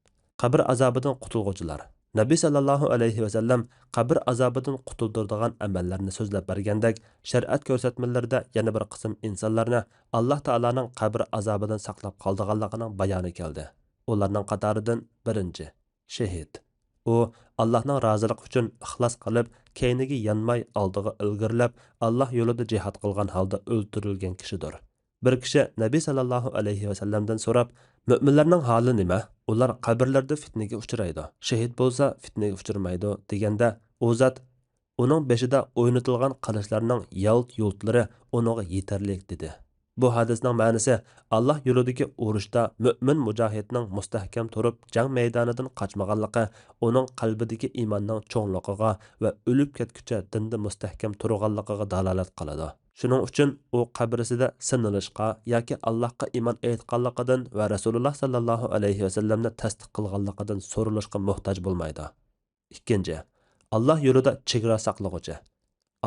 قەبرە ئازابىدىن قۇتۇلغۇچىلار. نەبى سەللەللاھۇ ئەلەيھى ۋەسەللەم قەبرە ئازابىدىن قۇتۇلدۇرىدىغان ئەمەللەرنى سۆزلەپ بەرگەندەك، شەرىئەت كۆرسەتمىلىرىدە يەنە بىر قىسىم ئىنسانلارنى ئاللاھ تائالانىڭ قەبرە ئازابىدىن ساقلاپ قالىدىغانلىقىنىڭ بايانى كەلدى. ئۇلارنىڭ قاتارىدىن بىرىنچى، شېھىت. ئۇ ئاللاھنىڭ رازىلىقى ئۈچۈن ئىخلاس قىلىپ، كەينىگە يانماي ئالدىغا ئىلگىرىلەپ، ئاللاھ يولىدا جىھاد قىلغان ھالدا ئۆلتۈرۈلگەن كىشىدۇر. بىر كىشى نەبى سەللەللاھۇ ئەلەيھى ۋەسەللەمدىن سوراپ، مۆمىنلەرنىڭ ھالى نېمە؟ ئۇلار قەبرىلەردە فىتنىگە ئۇچرايدۇ، شېھىت بولسا فىتنىگە ئۇچرىمايدۇ، دېگەندە، ئۇ زات، ئۇنىڭ بېشىدا ئوينىتىلغان قىلىچلارنىڭ يالت-يۇلتلىرى ئۇنىڭغا يېتەرلىك، دېدى. بۇ ھەدىسنىڭ مەنىسى، ئاللاھ يولىدىكى ئۇرۇشتا مۆمىن مۇجاھىدنىڭ مۇستەھكەم تۇرۇپ جەڭ مەيدانىدىن قاچمىغانلىقى ئۇنىڭ قەلبىدىكى ئىماننىڭ چوڭلۇقىغا ۋە ئۆلۈپ كەتكۈچە دىندا مۇستەھكەم تۇرغانلىقىغا دالالەت قىلىدۇ. شۇنىڭ ئۈچۈن ئۇ قەبرىسىدە سىنىلىشقا ياكى ئاللاھقا ئىمان ئېيتقانلىقىدىن ۋە رەسۇلۇللاھ سەللەللاھۇ ئەلەيھى ۋەسەللەمنى تەستىق قىلغانلىقىدىن سورىلىشقا موھتاج بولمايدۇ. ئىككىنچى، ئاللاھ يولىدا چېگرا ساقلىغۇچى.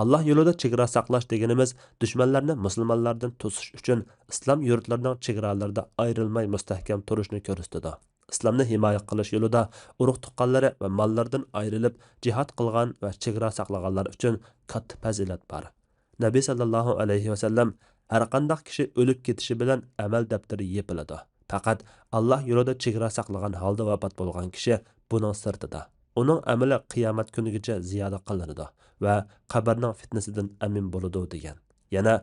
ئاللاھ يولىدا چېگرا ساقلاش دېگىنىمىز دۈشمەنلەرنى مۇسۇلمانلاردىن توسۇش ئۈچۈن ئىسلام يۇرتلىرىنىڭ چېگرالىرىدا ئايرىلماي مۇستەھكەم تۇرۇشنى كۆرسىتىدۇ. ئىسلامنى ھىمايە قىلىش يولىدا ئۇرۇق-تۇغقانلىرى ۋە ماللىرىدىن ئايرىلىپ جىھاد قىلغان ۋە چېگرا ساقلىغانلار ئۈچۈن كاتتا پەزىلەت بار. نەبى سەللەللاھۇ ئەلەيھى ۋەسەللەم، ھەرقانداق كىشى ئۆلۈپ كېتىشى بىلەن ئەمەل دەپتىرى يېپىلىدۇ. پەقەت ئاللاھ يولىدا چېگرا ساقلىغان ھالدا ۋاپات بولغان كىشى بۇنىڭ سىرتىدا. ئۇنىڭ ئەمىلى قىيامەت كۈنىگىچە زىيادە قىلىنىدۇ ۋە قەبرىنىڭ فىتنىسىدىن ئەمىن بولىدۇ، دېگەن. يەنە،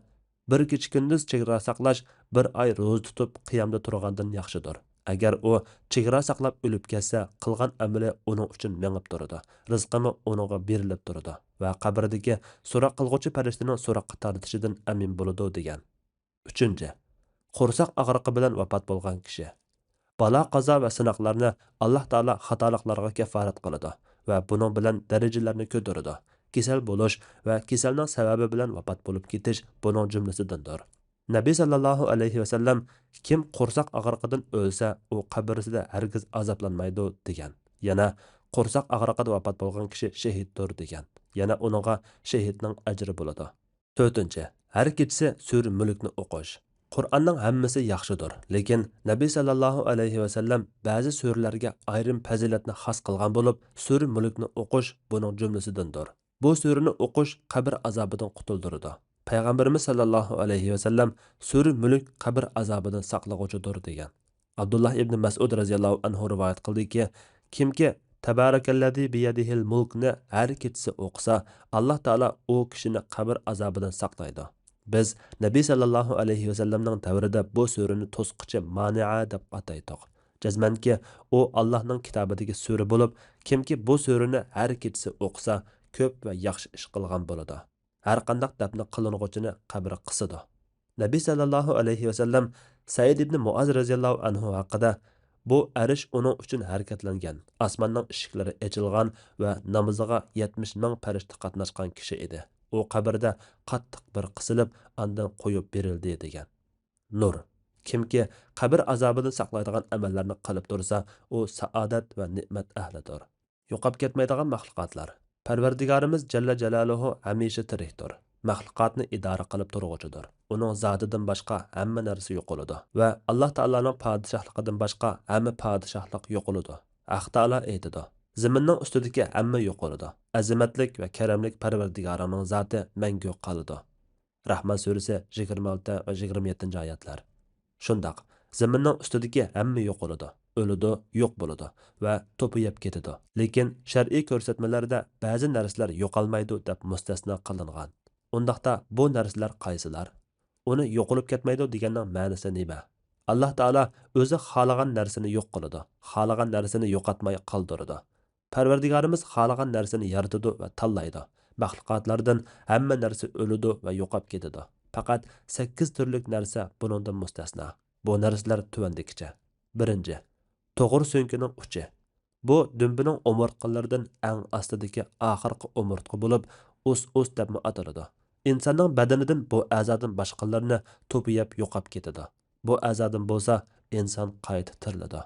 بىر كېچە-كۈندۈز چېگرا ساقلاش بىر ئاي روزا تۇتۇپ قىيامدا تۇرغاندىن ياخشىدۇر. ئەگەر ئۇ چېگرا ساقلاپ ئۆلۈپ كەتسە، قىلغان ئەمىلى ئۇنىڭ ئۈچۈن مېڭىپ تۇرىدۇ، رىزقىمۇ ئۇنىڭغا بېرىلىپ تۇرىدۇ ۋە قەبرىدىكى سوراق قىلغۇچى پەرىشتىنىڭ سوراققا تارتىشىدىن ئەمىن بولىدۇ، دېگەن. ئۈچىنچى، قورساق ئاغرىقى بىلەن ۋاپات بولغان كىشى. بالا-قازا ۋە سىناقلارنى ئاللاھ تائالا خاتالىقلارغا كەففارەت قىلىدۇ ۋە بۇنىڭ بىلەن دەرىجىلەرنى كۆتۈرىدۇ. كېسەل بولۇش ۋە كېسەلنىڭ سەۋەبى بىلەن ۋاپات بولۇپ كېتىش بۇنىڭ جۈملىسىدىندۇر. نەبى سەللەللاھۇ ئەلەيھى ۋەسەللەم، «كىم قورساق ئاغرىقىدىن ئۆلسە، ئۇ قەبرىسىدە ھەرگىز ئازابلانمايدۇ» دېگەن. يەنە، «قورساق ئاغرىقىدا ۋاپات بولغان كىشى شېھىتتۇر» دېگەن. يەنە ئۇنىڭغا شېھىتنىڭ ئەجرى بولىدۇ. تۆتىنچى، ھەر كېچىسى سۈرە مۈلكنى ئوقۇش. قۇرئاننىڭ ھەممىسى ياخشىدۇر، لېكىن نەبى سەللەللاھۇ ئەلەيھى ۋەسەللەم بەزى سۈرىلەرگە ئايرىم پەزىلەتنى خاس قىلغان بولۇپ، سۈرە مۈلكنى ئوقۇش بۇنىڭ جۈملىسىدىندۇر. بۇ سۈرىنى ئوقۇش قەبرە ئازابىدىن قۇتۇلدۇرىدۇ. پەيغەمبىرىمىز سەللەللاھۇ ئەلەيھى ۋەسەللەم، «سۈرە مۈلك قەبرە ئازابىدىن ساقلىغۇچىدۇر» دېگەن. ئابدۇللاھ ئىبنى مەسئۇد رەزىياللاھۇ ئەنھۇ رىۋايەت قىلدىكى، «كىمكى تەبارەكەللەزى بىيەدىھىل مۇلكنى ھەر كېچىسى ئوقۇسا، ئاللاھ تائالا ئۇ كىشىنى قەبرە ئازابىدىن ساقلايدۇ.» بىز نەبى سەللەللاھۇ ئەلەيھى ۋەسەللەمنىڭ دەۋرىدە بۇ سۈرىنى توسقۇچى مانىئە دەپ ئاتايتتۇق. جەزمەنكى، ئۇ ئاللاھنىڭ كىتابىدىكى سۈرە بولۇپ، كىمكى بۇ سۈرىنى ھەر كېچىسى ئوقۇسا، كۆپ ۋە ياخشى ئىش قىلغان بولىدۇ. ھەرقانداق دەپنە قىلىنغۇچىنى قەبرە قىسىدۇ. نەبى سەللەللاھۇ ئەلەيھى ۋەسەللەم سەئىد ئىبنى مۇئاز رەزىياللاھۇ ئەنھۇ ھەققىدە، «بۇ ئەرش ئۇنىڭ ئۈچۈن ھەرىكەتلەنگەن، ئاسماننىڭ ئىشىكلىرى ئېچىلغان ۋە نامىزىغا يەتمىش مىڭ پەرىشتە قاتناشقان كىشى ئىدى. ئۇ قەبرىدە قاتتىق بىر قىسىلىپ، ئاندىن قويۇپ بېرىلدى» دېگەن. نۇر. كىمكى قەبرە ئازابىدىن ساقلايدىغان ئەمەللەرنى قىلىپ تۇرسا، ئۇ سائادەت ۋە نېمەت ئەھلىدۇر. يوقاپ كەتمەيدىغان مەخلۇقاتلار. پەرۋەردىگارىمىز جەللە جالالۇھۇ ھەمىشە تىرىكتۇر. مەخلۇقاتنى ئىدارە قىلىپ تۇرغۇچىدۇر. ئۇنىڭ زاتىدىن باشقا ھەممە نەرسە يوقىلىدۇ ۋە ئاللاھ تائالانىڭ پادىشاھلىقىدىن باشقا ھەممە پادىشاھلىق يوقىلىدۇ. ھەق تائالا ئېيتىدۇ، «زېمىننىڭ ئۈستىدىكى ھەممە يوقىلىدۇ. ئەزىمەتلىك ۋە كەرەملىك پەرۋەردىگارىڭنىڭ زاتى مەڭگۈ قالىدۇ.» رەھمان سۈرىسى يىگىرمە ئالتە ۋە يىگىرمە يەتتىنچى ئايەتلەر. شۇنداق، زېمىننىڭ ئۈستىدىكى ھەممە يوقىلىدۇ، ئۆلىدۇ، يوق بولىدۇ ۋە توپىياپ كېتىدۇ. لېكىن شەرئىي كۆرسەتمىلەردە بەزى نەرسىلەر يوقالمايدۇ دەپ مۇستەسنا قىلىنغان. ئۇنداقتا بۇ نەرسىلەر قايسىلار؟ ئۇنى يوقىلىپ كەتمەيدۇ دېگەننىڭ مەنىسى نېمە؟ ئاللاھ تائالا ئۆزى خالىغان نەرسىنى يوق قىلىدۇ، خالىغان نەرسىنى يوقاتماي قالدۇرىدۇ. پەرۋەردىگارىمىز خالىغان نەرسىنى يارىتىدۇ ۋە تاللايدۇ. مەخلۇقاتلاردىن ھەممە نەرسە ئۆلىدۇ ۋە يوقاپ كېتىدۇ. پەقەت سەككىز تۈرلۈك نەرسە بۇنىڭدىن مۇستەسنا. بۇ نەرسىلەر تۆۋەندىكىچە. بىرىنچى، توغۇر سۆڭىكىنىڭ ئۇچى. بۇ دۈمبىنىڭ ئومۇرتقىلىرىدىن ئەڭ ئاستىدىكى ئاخىرقى ئومۇرتقا بولۇپ، ئۇس ئۇس دەپمۇ ئاتىلىدۇ. ئىنساننىڭ بەدىنىدىن بۇ ئەزادىن باشقىلىرىنى توپىياپ يوقاپ كېتىدۇ. بۇ ئەزادىن بولسا ئىنسان قايتا تىرىلىدۇ.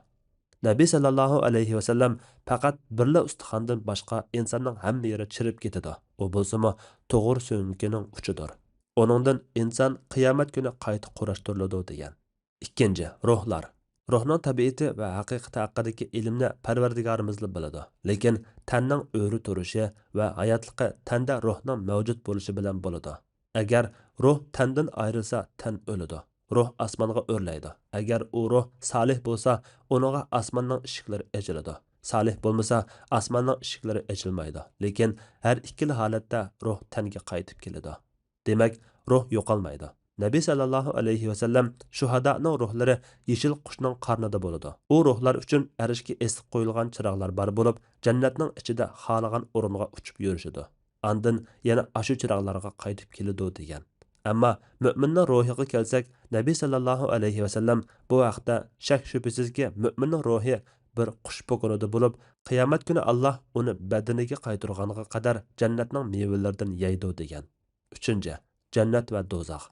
نەبى سەللەللاھۇ ئەلەيھى ۋەسەللەم پەقەت بىرلا ئۇستىخاندىن باشقا ئىنساننىڭ ھەممە يېرى چىرىپ كېتىدۇ. ئۇ بولسىمۇ توغۇر سۆڭىكىنىڭ ئۇچىدۇر. ئۇنىڭدىن ئىنسان قىيامەت كۈنى قايتا قۇراشتۇرۇلىدۇ دېگەن. ئىككىنچى، روھلار. روھنىڭ تەبىئىتى ۋە ھەقىقىتى ھەققىدىكى ئىلىمنى پەرۋەردىگارىمىزلا بىلىدۇ. لېكىن تەننىڭ ئۆرە تۇرۇشى ۋە ھاياتلىقى تەندە روھنىڭ مەۋجۇت بولۇشى بىلەن بولىدۇ. ئەگەر روھ تەندىن ئايرىلسا، تەن ئۆلىدۇ. روھ ئاسمانغا ئۆرلەيدۇ. ئەگەر ئۇ روھ سالىھ بولسا، ئۇنىڭغا ئاسماننىڭ ئىشىكلىرى ئېچىلىدۇ. سالىھ بولمىسا، ئاسماننىڭ ئىشىكلىرى ئېچىلمايدۇ. لېكىن ھەر ئىككىلا ھالەتتە روھ تەنگە قايتىپ كېلىدۇ. دېمەك، روھ يوقالمايدۇ. نەبى سەللەللاھۇ ئەلەيھى ۋەسەللەم، شۇھادانىڭ روھلىرى يېشىل قۇشنىڭ قارنىدا بولىدۇ. ئۇ روھلار ئۈچۈن ئەرشكە ئېسىپ قويۇلغان چىراغلار بار بولۇپ، جەننەتنىڭ ئىچىدە خالىغان ئورۇنغا ئۇچۇپ يۈرۈشىدۇ. ئاندىن يەنە ئاشۇ چىراغلارغا قايتىپ كېلىدۇ دېگەن. ئەمما مۆمىننىڭ روھىغا كەلسەك، نەبى سەللەللاھۇ ئەلەيھى ۋەسەللەم بۇ ھەقتە، شەك-شۈبھىسىزكى، مۆمىننىڭ روھى بىر قۇش پوكىنىدا بولۇپ، قىيامەت كۈنى ئاللاھ ئۇنى بەدىنىگە قايتۇرغانغا قەدەر جەننەتنىڭ مېۋىلىرىدىن يەيدۇ دېگەن. ئۈچىنچى، جەننەت ۋە دوزاخ.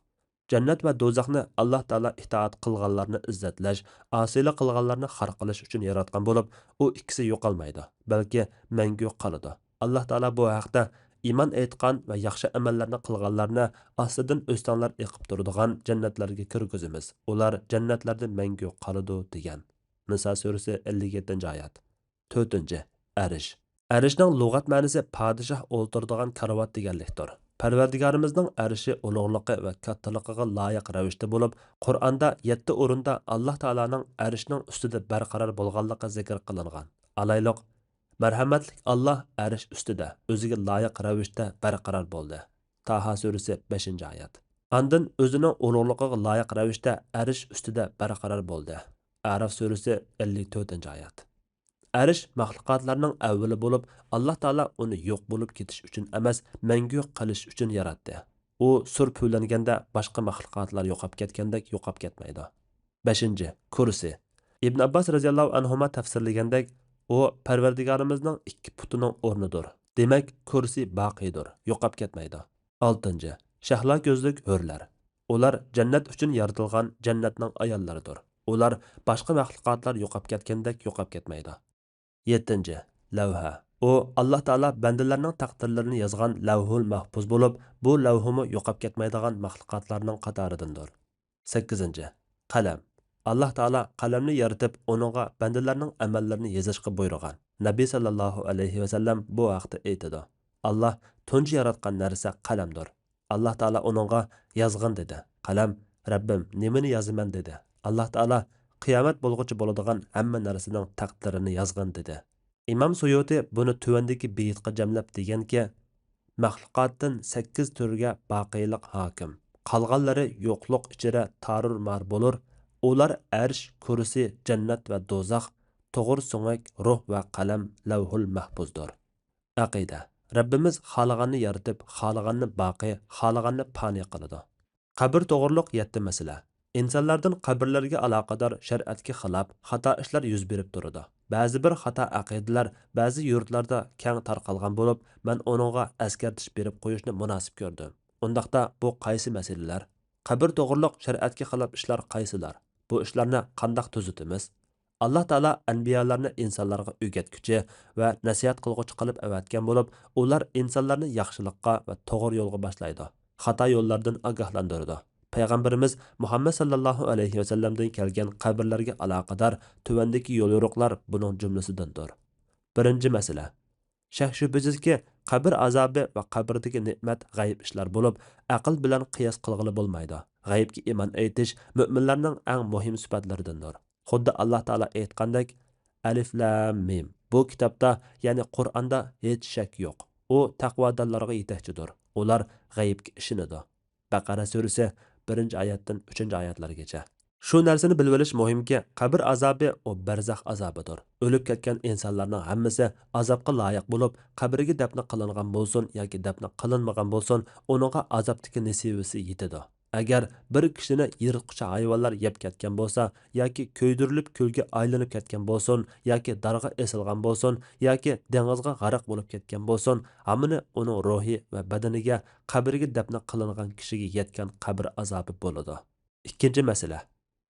جەننەت ۋە دوزاخنى ئاللاھ تائالا ئىتائەت قىلغانلارنى ئىززەتلەش، ئاسىيلىق قىلغانلارنى خار قىلىش ئۈچۈن ياراتقان بولۇپ، ئۇ ئىككىسى يوقالمايدۇ، بەلكى مەڭگۈ قالىدۇ. ئاللاھ تائالا بۇ ھەقتە، ئىمان ئېيتقان ۋە ياخشى ئەمەللەرنى قىلغانلارنى ئاستىدىن ئۆستەڭلەر ئېقىپ تۇرىدىغان جەننەتلەرگە كىرگۈزىمىز، ئۇلار جەننەتلەردە مەڭگۈ قالىدۇ دېگەن. نىسا سۈرىسى ئەللىك يەتتىنچى ئايەت. تۆتىنچى، ئەرش. ئەرشنىڭ لۇغەت مەنىسى پادىشاھ ئولتۇرىدىغان كارىۋات دېگەنلىكتۇر. پەرۋەردىگارىمىزنىڭ ئەرشى ئۇلۇغلۇقى ۋە كاتتىلىقىغا لايىق رەۋىشتە بولۇپ، قۇرئاندا يەتتە ئورۇندا ئاللاھ تائالانىڭ ئەرشىنىڭ ئۈستىدە بەرقارار بولغانلىقى زىكىر قىلىنغان. ئالايلۇق، مەرھەمەتلىك ئاللاھ ئەرش ئۈستىدە ئۆزىگە لايىق رەۋىشتە بەرقارار بولدى. تاھا سۈرىسى، بەشىنچى ئايەت. ئاندىن ئۆزىنىڭ ئۇلۇغلۇقىغا لايىق رەۋىشتە ئەرش ئۈستىدە بەرقارار بولدى. ئەراف سۈرىسى، ئەللىك تۆتىنچى ئايەت. ئەرش مەخلۇقاتلارنىڭ ئەۋۋىلى بولۇپ، ئاللاھ تائالا ئۇنى يوق بولۇپ كېتىش ئۈچۈن ئەمەس، مەڭگۈ قېلىش ئۈچۈن ياراتتى. ئۇ سۇر پۈۋلەنگەندە باشقا مەخلۇقاتلار يوقاپ كەتكەندەك يوقاپ كەتمەيدۇ. بەشىنچى، كۇرسى. ئىبن ئابباس رەزىياللاھۇ ئەنھۇما تەپسىرلىگەندەك، ئۇ پەرۋەردىگارىمىزنىڭ ئىككى پۇتىنىڭ ئورنىدۇر. دېمەك، كۇرسى باقىيدۇر، يوقاپ كەتمەيدۇ. ئالتىنچى، شەھلا كۆزلۈك ھۆرلەر. ئۇلار جەننەت ئۈچۈن يارىتىلغان جەننەتنىڭ ئاياللىرىدۇر. ئۇلار باشقا مەخلۇقاتلار يوقاپ كەتكەندەك يوقاپ كەتمەيدۇ. يەتتىنچى، لەۋھە. ئۇ ئاللاھ تائالا بەندىلەرنىڭ تەقدىرلىرىنى يازغان لەۋھۇل مەھپۇز بولۇپ، بۇ لەۋھىمۇ يوقاپ كەتمەيدىغان مەخلۇقاتلارنىڭ قاتارىدىندۇر. سەككىزىنچى، قەلەم. ئاللاھ تائالا قەلەمنى يارىتىپ، ئۇنىڭغا بەندىلەرنىڭ ئەمەللىرىنى يېزىشقا بۇيرۇغان. نەبى ساللاللاھۇ ئەلەيھى ۋەسەللەم بۇ ھەقتە ئېيتىدۇ، ئاللاھ تۇنجى ياراتقان نەرسە قەلەمدۇر. ئاللاھ تائالا ئۇنىڭغا يازغىن دېدى. قەلەم، رەببىم، نېمىنى يازىمەن دېدى. ئاللاھ تائالا قىيامەت بولغۇچە بولىدىغان ھەممە نەرسىنىڭ تەقدىرىنى يازغىن دېدى. ئىمام سۇيۇتى بۇنى تۆۋەندىكى بېيىتقا جەملەپ دېگەنكى، مەخلۇقاتتىن سەككىز تۈرگە باقىيلىق ھاكىم. قالغانلىرى يوقلۇق ئىچىدە تارۇر مار بولۇر. ئۇلار ئەرش، كۇرسى، جەننەت ۋە دوزاخ، توغرا سۆڭەك، روھ ۋە قەلەم، لەۋھۇل مەھپۇزدۇر. ئەقىدە. رەببىمىز خالىغاننى يارىتىپ، خالىغاننى باقىي، خالىغاننى پانىي قىلىدۇ. قەبرە توغرۇلۇق يەتتە مەسىلە. ئىنسانلاردىن قەبرىلەرگە ئالاقىدار شەرىئەتكە خىلاپ خاتا ئىشلار يۈز بېرىپ تۇرىدۇ. بەزى بىر خاتا ئەقىدىلەر بەزى يۇرتلاردا كەڭ تارقالغان بولۇپ، مەن ئۇنىڭغا ئەسكەرتىش بېرىپ قويۇشنى مۇناسىپ كۆردۈم. ئۇنداقتا بۇ قايسى مەسىلىلەر؟ قەبرە توغرۇلۇق شەرىئەتكە خىلاپ ئىشلار قايسىلار؟ بۇ ئىشلارنى قانداق تۈزىتىمىز؟ ئاللاھ تائالا ئەنبىيالارنى ئىنسانلارغا ئۆگەتكۈچى ۋە نەسىھەت قىلغۇچى قىلىپ ئەۋەتكەن بولۇپ، ئۇلار ئىنسانلارنى ياخشىلىققا ۋە توغرا يولغا باشلايدۇ، خاتا يوللاردىن ئاگاھلاندۇرىدۇ. پەيغەمبىرىمىز مۇھەممەد ساللاللاھۇ ئەلەيھى ۋەسەللەمدىن كەلگەن قەبرىلەرگە ئالاقىدار تۆۋەندىكى يوليورۇقلار بۇنىڭ جۈملىسىدىندۇر. بىرىنچى مەسىلە. شەك-شۈبھىسىزكى، قەبرە ئازابى ۋە قەبرىدىكى نېمەت غەيىب ئىشلار بولۇپ، ئەقىل بىلەن قىياس قىلغىلى بولمايدۇ. غەيىبكە ئىمان ئېيتىش مۆمىنلەرنىڭ ئەڭ مۇھىم سۈپەتلىرىدىندۇر. خۇددى ئاللاھ تائالا ئېيتقاندەك، ئەلىف لام مىم، بۇ كىتابتا، يەنى قۇرئاندا ھېچ شەك يوق. ئۇ تەقۋادارلارغا يېتەكچىدۇر. ئۇلار غەيىبكە ئىشىنىدۇ. بەقەرە سۈرىسى، بىرىنچى ئايەتتىن ئۈچىنچى ئايەتلەرگىچە. شۇ نەرسىنى بىلىۋېلىش مۇھىمكى، قەبرە ئازابى ئۇ بەرزەخ ئازابىدۇر. ئۆلۈپ كەتكەن ئىنسانلارنىڭ ھەممىسى ئازابقا لايىق بولۇپ، قەبرىگە دەپنە قىلىنغان بولسۇن ياكى دەپنە قىلىنمىغان بولسۇن، ئۇنىڭغا ئازابتىكى نېسىۋىسى يېتىدۇ. ئەگەر بىر كىشىنى يىرتقۇچى ھايۋانلار يەپ كەتكەن بولسا ياكى كۆيدۈرۈلۈپ كۈلگە ئايلىنىپ كەتكەن بولسۇن ياكى دارغا ئېسىلغان بولسۇن ياكى دېڭىزغا غەرق بولۇپ كەتكەن بولسۇن، ھامىنى ئۇنىڭ روھى ۋە بەدىنىگە، قەبرىگە دەپنە قىلىنغان كىشىگە يەتكەن قەبرە ئازابى بولىدۇ. ئىككىنچى مەسىلە.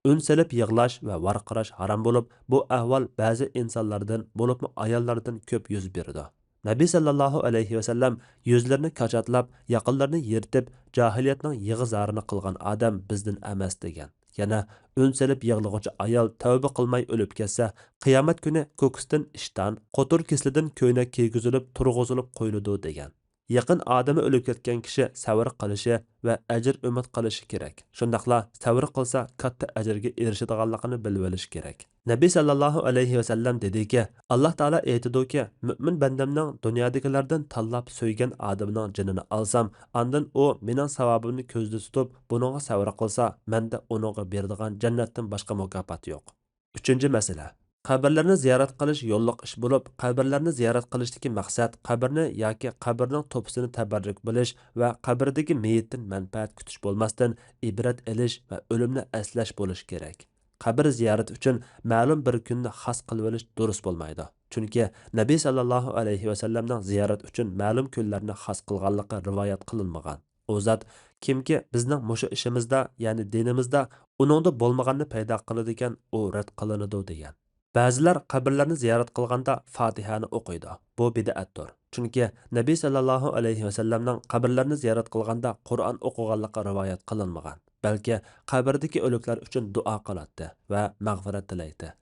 ئۈن سېلىپ يىغلاش ۋە ۋارقىراش ھارام بولۇپ، بۇ ئەھۋال بەزى ئىنسانلاردىن، بولۇپمۇ ئاياللاردىن كۆپ يۈز بېرىدۇ. نەبى ساللاللاھۇ ئەلەيھى ۋەسەللەم يۈزلىرىنى كاچاتلاپ، ياقىلىرىنى يىرتىپ، جاھىلىيەتنىڭ يىغا-زارىنى قىلغان ئادەم بىزدىن ئەمەس، دېگەن. يەنە ئۈن سېلىپ يىغلىغۇچى ئايال تەۋبە قىلماي ئۆلۈپ كەتسە، قىيامەت كۈنى كوكۇستىن ئىشتان، قوتۇر كېسىلىدىن كۆينەك كىيگۈزۈلۈپ تۇرغۇزۇلۇپ قويۇلىدۇ، دېگەن. يېقىن ئادىمى ئۆلۈپ كەتكەن كىشى سەۋر قىلىشى ۋە ئەجىر ئۈمىد قىلىشى كېرەك. شۇنداقلا سەۋر قىلسا كاتتا ئەجىرگە ئېرىشىدىغانلىقىنى بىلىۋېلىش كېرەك. نەبى ساللاللاھۇ ئەلەيھى ۋەسەللەم دېدىكى، ئاللاھ تائالا ئېيتىدۇكى، مۆمىن بەندەمنىڭ دۇنيادىكىلەردىن تاللاپ سۆيگەن ئادىمىنىڭ جېنىنى ئالسام، ئاندىن ئۇ مېنىڭ ساۋابىمنى كۆزدە تۇتۇپ، بۇنىڭغا سەۋر قىلسا، مەندە ئۇنىڭغا بېرىدىغان جەننەتتىن باشقا مۇكاپات يوق. ئۈچىنچى مەسىلە. قەبرىلەرنى زىيارەت قىلىش يوللۇق ئىش بولۇپ، قەبرىلەرنى زىيارەت قىلىشتىكى مەقسەت قەبرىنى ياكى قەبرىنىڭ توپىسىنى تەبەررۇك بىلىش ۋە قەبرىدىكى مېيىتتىن مەنپەئەت كۈتۈش بولماستىن، ئىبرەت ئېلىش ۋە ئۆلۈمنى ئەسلەش بولۇشى كېرەك. قەبرە زىيارىتى ئۈچۈن مەلۇم بىر كۈننى خاس قىلىۋېلىش دۇرۇس بولمايدۇ. چۈنكى نەبى ساللاللاھۇ ئەلەيھى ۋەسەللەمنىڭ زىيارەت ئۈچۈن مەلۇم كۈنلەرنى خاس قىلغانلىقى رىۋايەت قىلىنمىغان. ئۇ زات، كىمكى بىزنىڭ مۇشۇ ئىشىمىزدا، يەنى دىنىمىزدا ئۇنىڭدا بولمىغاننى پەيدا قىلىدىكەن، ئۇ رەت قىلىنىدۇ، دېگەن. بەزىلەر قەبرىلەرنى زىيارەت قىلغاندا فاتىھەنى ئوقۇيدۇ. بۇ بىدئەتتۇر. چۈنكى نەبى ساللاللاھۇ ئەلەيھى ۋەسەللەمنىڭ قەبرىلەرنى زىيارەت قىلغاندا قۇرئان ئوقۇغانلىقى رىۋايەت قىلىنمىغان. بەلكى قەبرىدىكى ئۆلۈكلەر ئۈچۈن دۇئا قىلاتتى ۋە مەغپىرەت تىلەيتتى.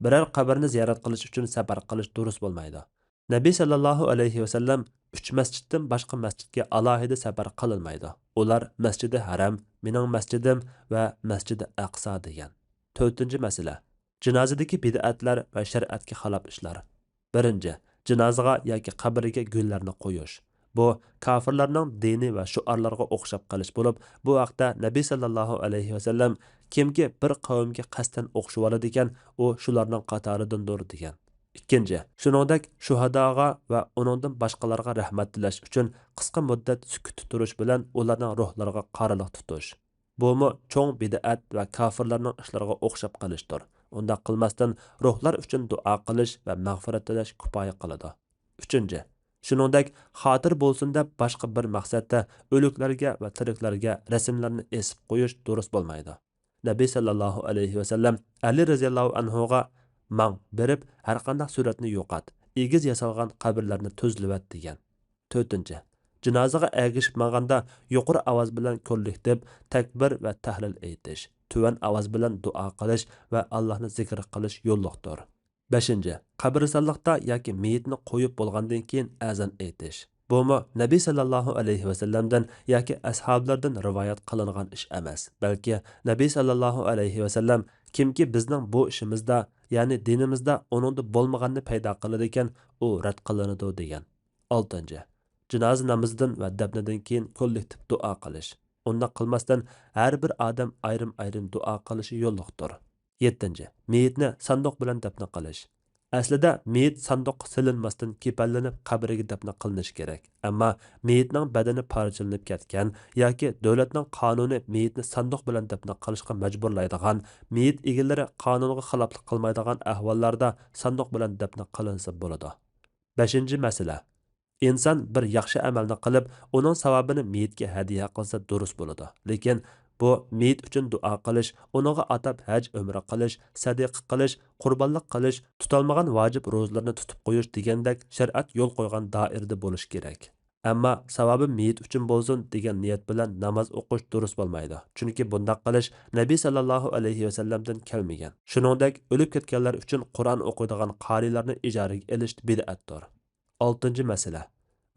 بىرەر قەبرىنى زىيارەت قىلىش ئۈچۈن سەپەر قىلىش دۇرۇس بولمايدۇ. نەبى سەللەللاھۇ ئەلەيھى ۋەسەللەم ئۈچ مەسچىتتىن باشقا مەسچىتكە ئالاھىدە سەپەر قىلىنمايدۇ. ئۇلار مەسچىدى ھەرەم، مېنىڭ مەسچىدىم ۋە مەسچىدى ئەقسا دېگەن. تۆتىنچى مەسىلە، جىنازىدىكى بىدئەتلەر ۋە شەرىئەتكە خىلاپ ئىشلار. بىرىنچى، جىنازىغا ياكى قەبرىگە گۈللەرنى قويۇش. بۇ كاپىرلارنىڭ دىنى ۋە شوئارلىرىغا ئوخشاپ قېلىش بولۇپ، بۇ ھەقتە نەبى سەللەللاھۇ ئەلەيھى ۋەسەللەم، كىمكى بىر قەۋمگە قەستەن ئوخشىۋالىدىكەن، ئۇ شۇلارنىڭ قاتارىدىندۇر، دېگەن. ئىككىنچى، شۇنىڭدەك شۇھاداغا ۋە ئۇنىڭدىن باشقىلارغا رەھمەت تىلەش ئۈچۈن قىسقا مۇددەت سۈكۈتتە تۇرۇش بىلەن ئۇلارنىڭ روھلىرىغا قارىلىق تۇتۇش. بۇمۇ چوڭ بىدئەت ۋە كاپىرلارنىڭ ئىشلىرىغا ئوخشاپ قېلىشتۇر. ئۇنداق قىلماستىن، روھلار ئۈچۈن دۇئا قىلىش ۋە مەغپىرەت تىلەش كۇپايە قىلىدۇ. ئۈچىنچى، شۇنىڭدەك خاتىرە بولسۇن دەپ باشقا بىر مەقسەتتە ئۆلۈكلەرگە ۋە تىرىكلەرگە رەسىملەرنى ئېسىپ قويۇش دۇرۇس بولمايدۇ. نەبى سەللەللاھۇ ئەلەيھى ۋەسەللەم ئەلى رەزىياللاھۇ ئەنھۇغا، ماڭ، بېرىپ ھەرقانداق سۈرەتنى يوقات، ئېگىز ياسالغان قەبرىلەرنى تۈزلىۋەت، دېگەن. تۆتىنچى، جىنازىغا ئەگىشىپ ماڭغاندا يۇقىرى ئاۋاز بىلەن كوللېكتىپ تەكبىر ۋە تەھلىل ئېيتىش، تۆۋەن ئاۋاز بىلەن دۇئا قىلىش ۋە ئاللاھنى زىكىر قىلىش يوللۇقتۇر. بەشىنچى، قەبرىستانلىقتا ياكى مېيىتنى قويۇپ بولغاندىن كېيىن ئەزان ئېيتىش. بۇمۇ نەبى سەللەللاھۇ ئەلەيھى ۋەسەللەمدىن ياكى ئەسھابلىرىدىن رىۋايەت قىلىنغان ئىش ئەمەس، بەلكى نەبى سەللەللاھۇ ئەلەيھى ۋەسەللەم، كىمكى بىزنىڭ بۇ ئىشىمىزدا، يەنى دىنىمىزدا ئۇنىڭدا بولمىغاننى پەيدا قىلىدىكەن، ئۇ رەت قىلىنىدۇ، دېگەن. ئالتىنچى، جىنازا نامىزىدىن ۋە دەپنىدىن كېيىن كوللېكتىپ دۇئا قىلىش. ئۇنداق قىلماستىن، ھەر بىر ئادەم ئايرىم-ئايرىم دۇئا قىلىشى يوللۇقتۇر. يەتتىنچى، مېيىتنى ساندۇق بىلەن دەپنە قىلىش. ئەسلىدە مېيىت ساندۇققا سېلىنماستىن كېپەنلىنىپ قەبرىگە دەپنە قىلىنىشى كېرەك. ئەمما مېيىتنىڭ بەدىنى پارچىلىنىپ كەتكەن ياكى دۆلەتنىڭ قانۇنى مېيىتنى ساندۇق بىلەن دەپنە قىلىشقا مەجبۇرلايدىغان، مېيىت ئىگىلىرى قانۇنغا خىلاپلىق قىلمايدىغان ئەھۋاللاردا ساندۇق بىلەن دەپنە قىلىنسا بولىدۇ. بەشىنچى مەسىلە، ئىنسان بىر ياخشى ئەمەلنى قىلىپ، ئۇنىڭ ساۋابىنى مېيىتكە ھەدىيە قىلسا دۇرۇس بولىدۇ. لېكىن بۇ مېيىت ئۈچۈن دۇئا قىلىش، ئۇنىڭغا ئاتاپ ھەج ئۆمرە قىلىش، سەدىقە قىلىش، قۇربانلىق قىلىش، تۇتالمىغان ۋاجىپ روزىلىرىنى تۇتۇپ قويۇش دېگەندەك شەرىئەت يول قويغان دائىرىدە بولۇشى كېرەك. ئەمما ساۋابىم مېيىت ئۈچۈن بولسۇن دېگەن نىيەت بىلەن ناماز ئوقۇش دۇرۇس بولمايدۇ. چۈنكى بۇنداق قىلىش نەبى سەللەللاھۇ ئەلەيھى ۋەسەللەمدىن كەلمىگەن. شۇنىڭدەك ئۆلۈپ كەتكەنلەر ئۈچۈن قۇرئان ئوقۇيدىغان قارىيلارنى ئىجارىگە ئېلىش بىدئەتتۇر. ئالتىنچى مەسىلە،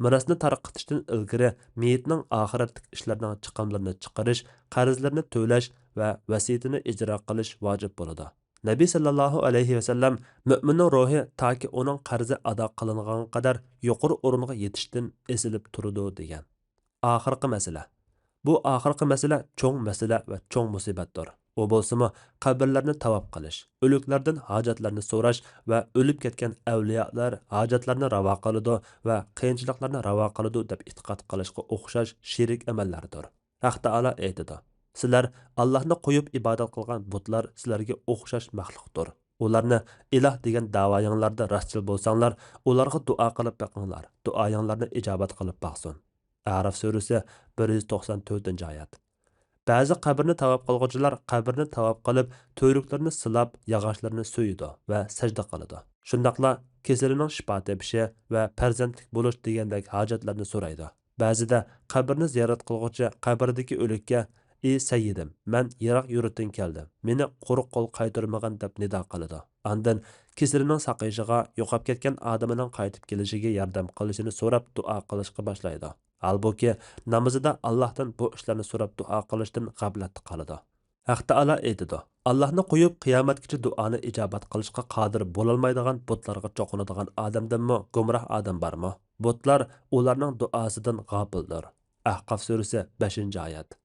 مىراسنى تارقىتىشتىن ئىلگىرى مېيىتنىڭ ئاخىرەتلىك ئىشلىرىنىڭ چىقىملىرىنى چىقىرىش، قەرزلىرىنى تۆلەش ۋە ۋەسىيىتىنى ئىجرا قىلىش ۋاجىپ بولىدۇ. نەبى سەللەللاھۇ ئەلەيھى ۋەسەللەم، مۆمىننىڭ روھى تاكى ئۇنىڭ قەرزى ئادا قىلىنغانغا قەدەر يۇقىرى ئورۇنغا يېتىشتىن ئېسىلىپ تۇرىدۇ، دېگەن. ئاخىرقى مەسىلە. بۇ ئاخىرقى مەسىلە چوڭ مەسىلە ۋە چوڭ مۇسىبەتتۇر. ئۇ بولسىمۇ قەبرىلەرنى تاۋاپ قىلىش، ئۆلۈكلەردىن ھاجەتلەرنى سوراش ۋە ئۆلۈپ كەتكەن ئەۋلىيالار ھاجەتلەرنى راۋا قىلىدۇ ۋە قىيىنچىلىقلارنى راۋا قىلىدۇ دەپ ئېتىقاد قىلىشقا ئوخشاش شېرىك ئەمەللەردۇر. ھەق تائالا ئېيتىدۇ، سىلەر ئاللاھنى قويۇپ ئىبادەت قىلغان بۇتلار سىلەرگە ئوخشاش مەخلۇقتۇر. ئۇلارنى ئىلاھ دېگەن داۋايىڭلاردا راستچىل بولساڭلار، ئۇلارغا دۇئا قىلىپ بېقىڭلار، دۇئايىڭلارنى ئىجابەت قىلىپ باقسۇن. ئەراف سۈرىسى بىر يۈز توقسان تۆتىنچى ئايەت. بەزى قەبرىنى تاۋاپ قىلغۇچىلار قەبرىنى تاۋاپ قىلىپ، تۈۋرۈكلىرىنى سىلاپ، ياغاچلىرىنى سۆيىدۇ ۋە سەجدە قىلىدۇ. شۇنداقلا كېسىلىنىڭ شىپا تېپىشى ۋە پەرزەنتلىك بولۇش دېگەندەك ھاجەتلەرنى سورايدۇ. بەزىدە قەبرىنى زىيارەت قىلغۇچى قەبرىدىكى ئۆلۈككە، ئى سەييىدىم، مەن يىراق يۇرتتىن كەلدىم، مېنى قۇرۇق قول قايتۇرمىغىن دەپ نىدا قىلىدۇ. ئاندىن كېسىلىنىڭ ساقىيىشىغا، يوقاپ كەتكەن ئادىمىنىڭ قايتىپ كېلىشىگە ياردەم قىلىشىنى سوراپ دۇئا قىلىشقا باشلايدۇ. ھالبۇكى، نامىزىدا ئاللاھتىن بۇ ئىشلارنى سوراپ دۇئا قىلىشتىن غەپلەتتە قالىدۇ. ھەق تائالا ئېيتىدۇ، ئاللاھنى قويۇپ، قىيامەتكىچە دۇئانى ئىجابەت قىلىشقا قادىر بولالمايدىغان بۇتلارغا چوقۇنىدىغان ئادەمدىنمۇ گۇمراھ ئادەم بارمۇ؟ بۇتلار ئۇلارنىڭ دۇئاسىدىن غاپىلدۇر. ئەھقاف سۈرىسى، بەشىنچى ئايەت.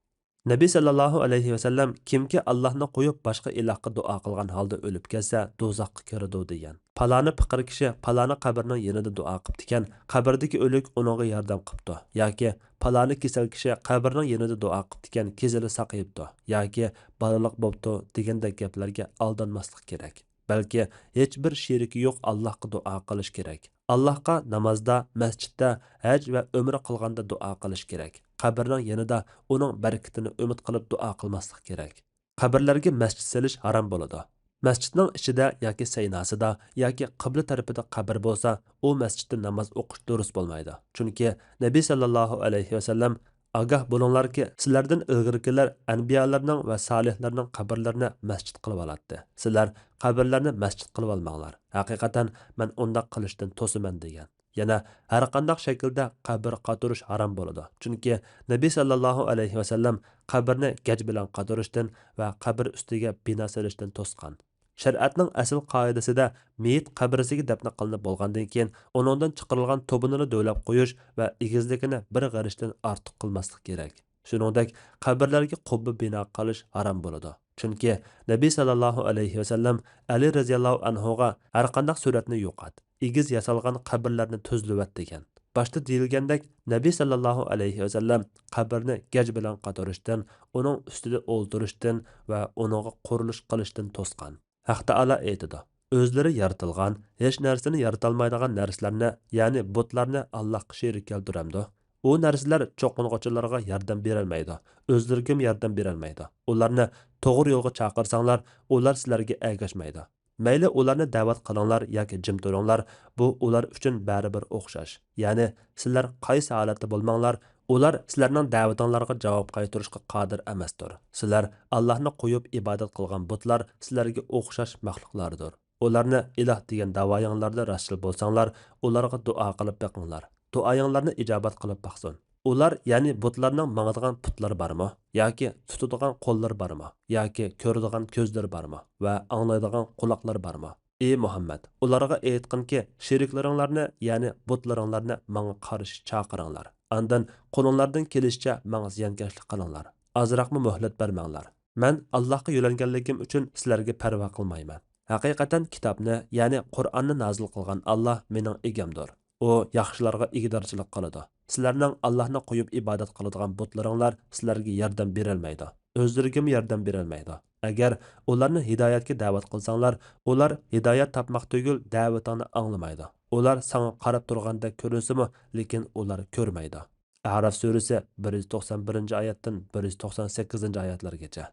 نەبى سەللەللاھۇ ئەلەيھى ۋەسەللەم، كىمكى ئاللاھنى قويۇپ، باشقا ئىلاھقا دۇئا قىلغان ھالدا ئۆلۈپ كەتسە، دوزاخقا كىرىدۇ، دېگەن. پالانى پېقىر كىشى پالانى قەبرىنىڭ يېنىدا دۇئا قىپتىكەن، قەبرىدىكى ئۆلۈك ئۇنىڭغا ياردەم قىپتۇ. ياكى پالانى كېسەل كىشى قەبرىنىڭ يېنىدا دۇئا قىپتىكەن، كېسىلى ساقىيىپتۇ ياكى بالىلىق بوپتۇ دېگەندەك گەپلەرگە ئالدانماسلىق كېرەك. بەلكى ھېچبىر شېرىكى يوق ئاللاھقا دۇئا قىلىش كېرەك. ئاللاھقا نامازدا، مەسچىتتە، ھەج ۋە ئۆمرە قىلغاندا دۇئا قىلىش كېرەك. قەبرىنىڭ يېنىدا ئۇنىڭ بەرىكىتىنى ئۈمىد قىلىپ دۇئا قىلماسلىق كېرەك. قەبرىلەرگە مەسچىت سېلىش ھارام بولىدۇ. مەسچىتنىڭ ئىچىدە ياكى سەيناسىدا ياكى قىبلە تەرىپىدە قەبرە بولسا، ئۇ مەسچىتتە ناماز ئوقۇش دۇرۇس بولمايدۇ. چۈنكى نەبى سەللەللاھۇ ئەلەيھى ۋەسەللەم، ئاگاھ بولۇڭلاركى، سىلەردىن ئىلگىرىكىلەر ئەنبىيالارنىڭ ۋە سالىھلارنىڭ قەبرىلىرىنى مەسچىت قىلىۋالاتتى. سىلەر قەبرىلەرنى مەسچىت قىلىۋالماڭلار. ھەقىقەتەن مەن ئۇنداق قىلىشتىن توسىمەن دېگەن. يەنە ھەرقانداق شەكىلدە قەبرە قاتۇرۇش ھارام بولىدۇ. چۈنكى نەبى سەللەللاھۇ ئەلەيھى ۋەسەللەم قەبرىنى گەج بىلەن قاتۇرۇشتىن ۋە قەبرە ئۈستىگە بىنا سېلىشتىن توسقان. شەرىئەتنىڭ ئەسل قائىدىسىدە مېيىت قەبرىسىگە دەپنە قىلىنىپ بولغاندىن كېيىن، ئۇنىڭدىن چىقىرىلغان توبىنىلا دۆۋىلەپ قويۇش ۋە ئېگىزلىكىنى بىر غېرىشتىن ئارتۇق قىلماسلىق كېرەك. شۇنىڭدەك قەبرىلەرگە قۇببە بىنا قىلىش ھارام بولىدۇ. چۈنكى نەبى سەللەللاھۇ ئەلەيھى ۋەسەللەم ئەلى رەزىياللاھۇ ئەنھۇغا ھەرقانداق سۈرەتنى يوقات، ئېگىز ياسالغان قەبرىلەرنى تۈزلىۋەت دېگەن. باشتا دېيىلگەندەك، نەبى سەللەللاھۇ ئەلەيھى ۋەسەللەم قەبرىنى گەج بىلەن قاتۇرۇشتىن، ئۇنىڭ ئۈستىدە ئولتۇرۇشتىن ۋە ئۇنىڭغا قۇرۇلۇش قىلىشتىن توسقان. ھەق تائالا ئېيتىدۇ، ئۆزلىرى يارىتىلغان، ھېچ نەرسىنى يارىتالمايدىغان نەرسىلەرنى، يەنى بۇتلارنى ئاللاھقا شېرىك كەلتۈرەمدۇ؟ ئۇ نەرسىلەر چوقۇنغۇچىلارغا ياردەم بېرەلمەيدۇ، ئۆزلىرىگىمۇ ياردەم بېرەلمەيدۇ. ئۇلارنى توغرا يولغا چاقىرساڭلار، ئۇلار سىلەرگە ئەگەشمەيدۇ. مەيلى ئۇلارنى دەۋەت قىلىڭلار ياكى جىم تۇرۇڭلار، بۇ ئۇلار ئۈچۈن بەرىبىر ئوخشاش. يەنى سىلەر قايسى ھالەتتە بولماڭلار، ئۇلار سىلەرنىڭ دەۋىتىڭلارغا جاۋاب قايتۇرۇشقا قادىر ئەمەستۇر. سىلەر ئاللاھنى قويۇپ ئىبادەت قىلغان بۇتلار سىلەرگە ئوخشاش مەخلۇقلاردۇر. ئۇلارنى ئىلاھ دېگەن داۋايىڭلاردا راستچىل بولساڭلار، ئۇلارغا دۇئا قىلىپ بېقىڭلار. دۇئايىڭلارنى ئىجابەت قىلىپ باقسۇن. ئۇلار، يەنى بۇتلارنىڭ ماڭىدىغان پۇتلىرى بارمۇ؟ ياكى تۇتىدىغان قوللىرى بارمۇ؟ ياكى كۆرىدىغان كۆزلىرى بارمۇ؟ ۋە ئاڭلايدىغان قۇلاقلىرى بارمۇ؟ ئى مۇھەممەد، ئۇلارغا ئېيتقىنكى، شېرىكلىرىڭلارنى، يەنى بۇتلىرىڭلارنى ماڭا قارشى چاقىرىڭلار. ئاندىن قولۇڭلاردىن كېلىشىچە ماڭا زىيانكەشلىك قىلىڭلار. ئازراقمۇ مۆھلەت بەرمەڭلار. مەن ئاللاھقا يۆلەنگەنلىكىم ئۈچۈن سىلەرگە پەرۋا قىلمايمەن. ھەقىقەتەن كىتابنى، يەنى قۇرئاننى نازىل قىلغان ئاللاھ مېنىڭ ئىگەمدۇر. ئۇ ياخشىلارغا ئىگىدارچىلىق قىلىدۇ. سىلەرنىڭ ئاللاھنى قويۇپ ئىبادەت قىلىدىغان بۇتلىرىڭلار سىلەرگە ياردەم بېرەلمەيدۇ. ئۆزلىرىگىمۇ ياردەم بېرەلمەيدۇ. ئەگەر ئۇلارنى ھىدايەتكە دەۋەت قىلساڭلار، ئۇلار ھىدايەت تاپماق تۈگۈل، دەۋىتىڭنى ئاڭلىمايدۇ. ئۇلار ساڭا قاراپ تۇرغاندەك كۆرۈنسىمۇ، لېكىن ئۇلار كۆرمەيدۇ. ئەراف سۈرىسى بىر يۈز توقسان بىرىنچى ئايەتتىن بىر يۈز توقسان سەككىزىنچى ئايەتلەرگىچە.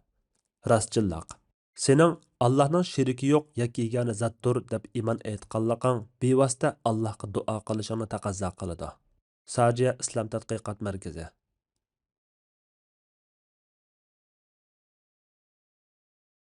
راستچىللىق. سېنىڭ ئاللاھنىڭ شېرىكى يوق ياكى يېگانە زاتتۇر دەپ ئىمان ئېيتقانلىقىڭ بىۋاسىتە ئاللاھقا دۇئا قىلىشىڭنى تەقەززا قىلىدۇ. ساجىيە ئىسلام تەتقىقات مەركىزى.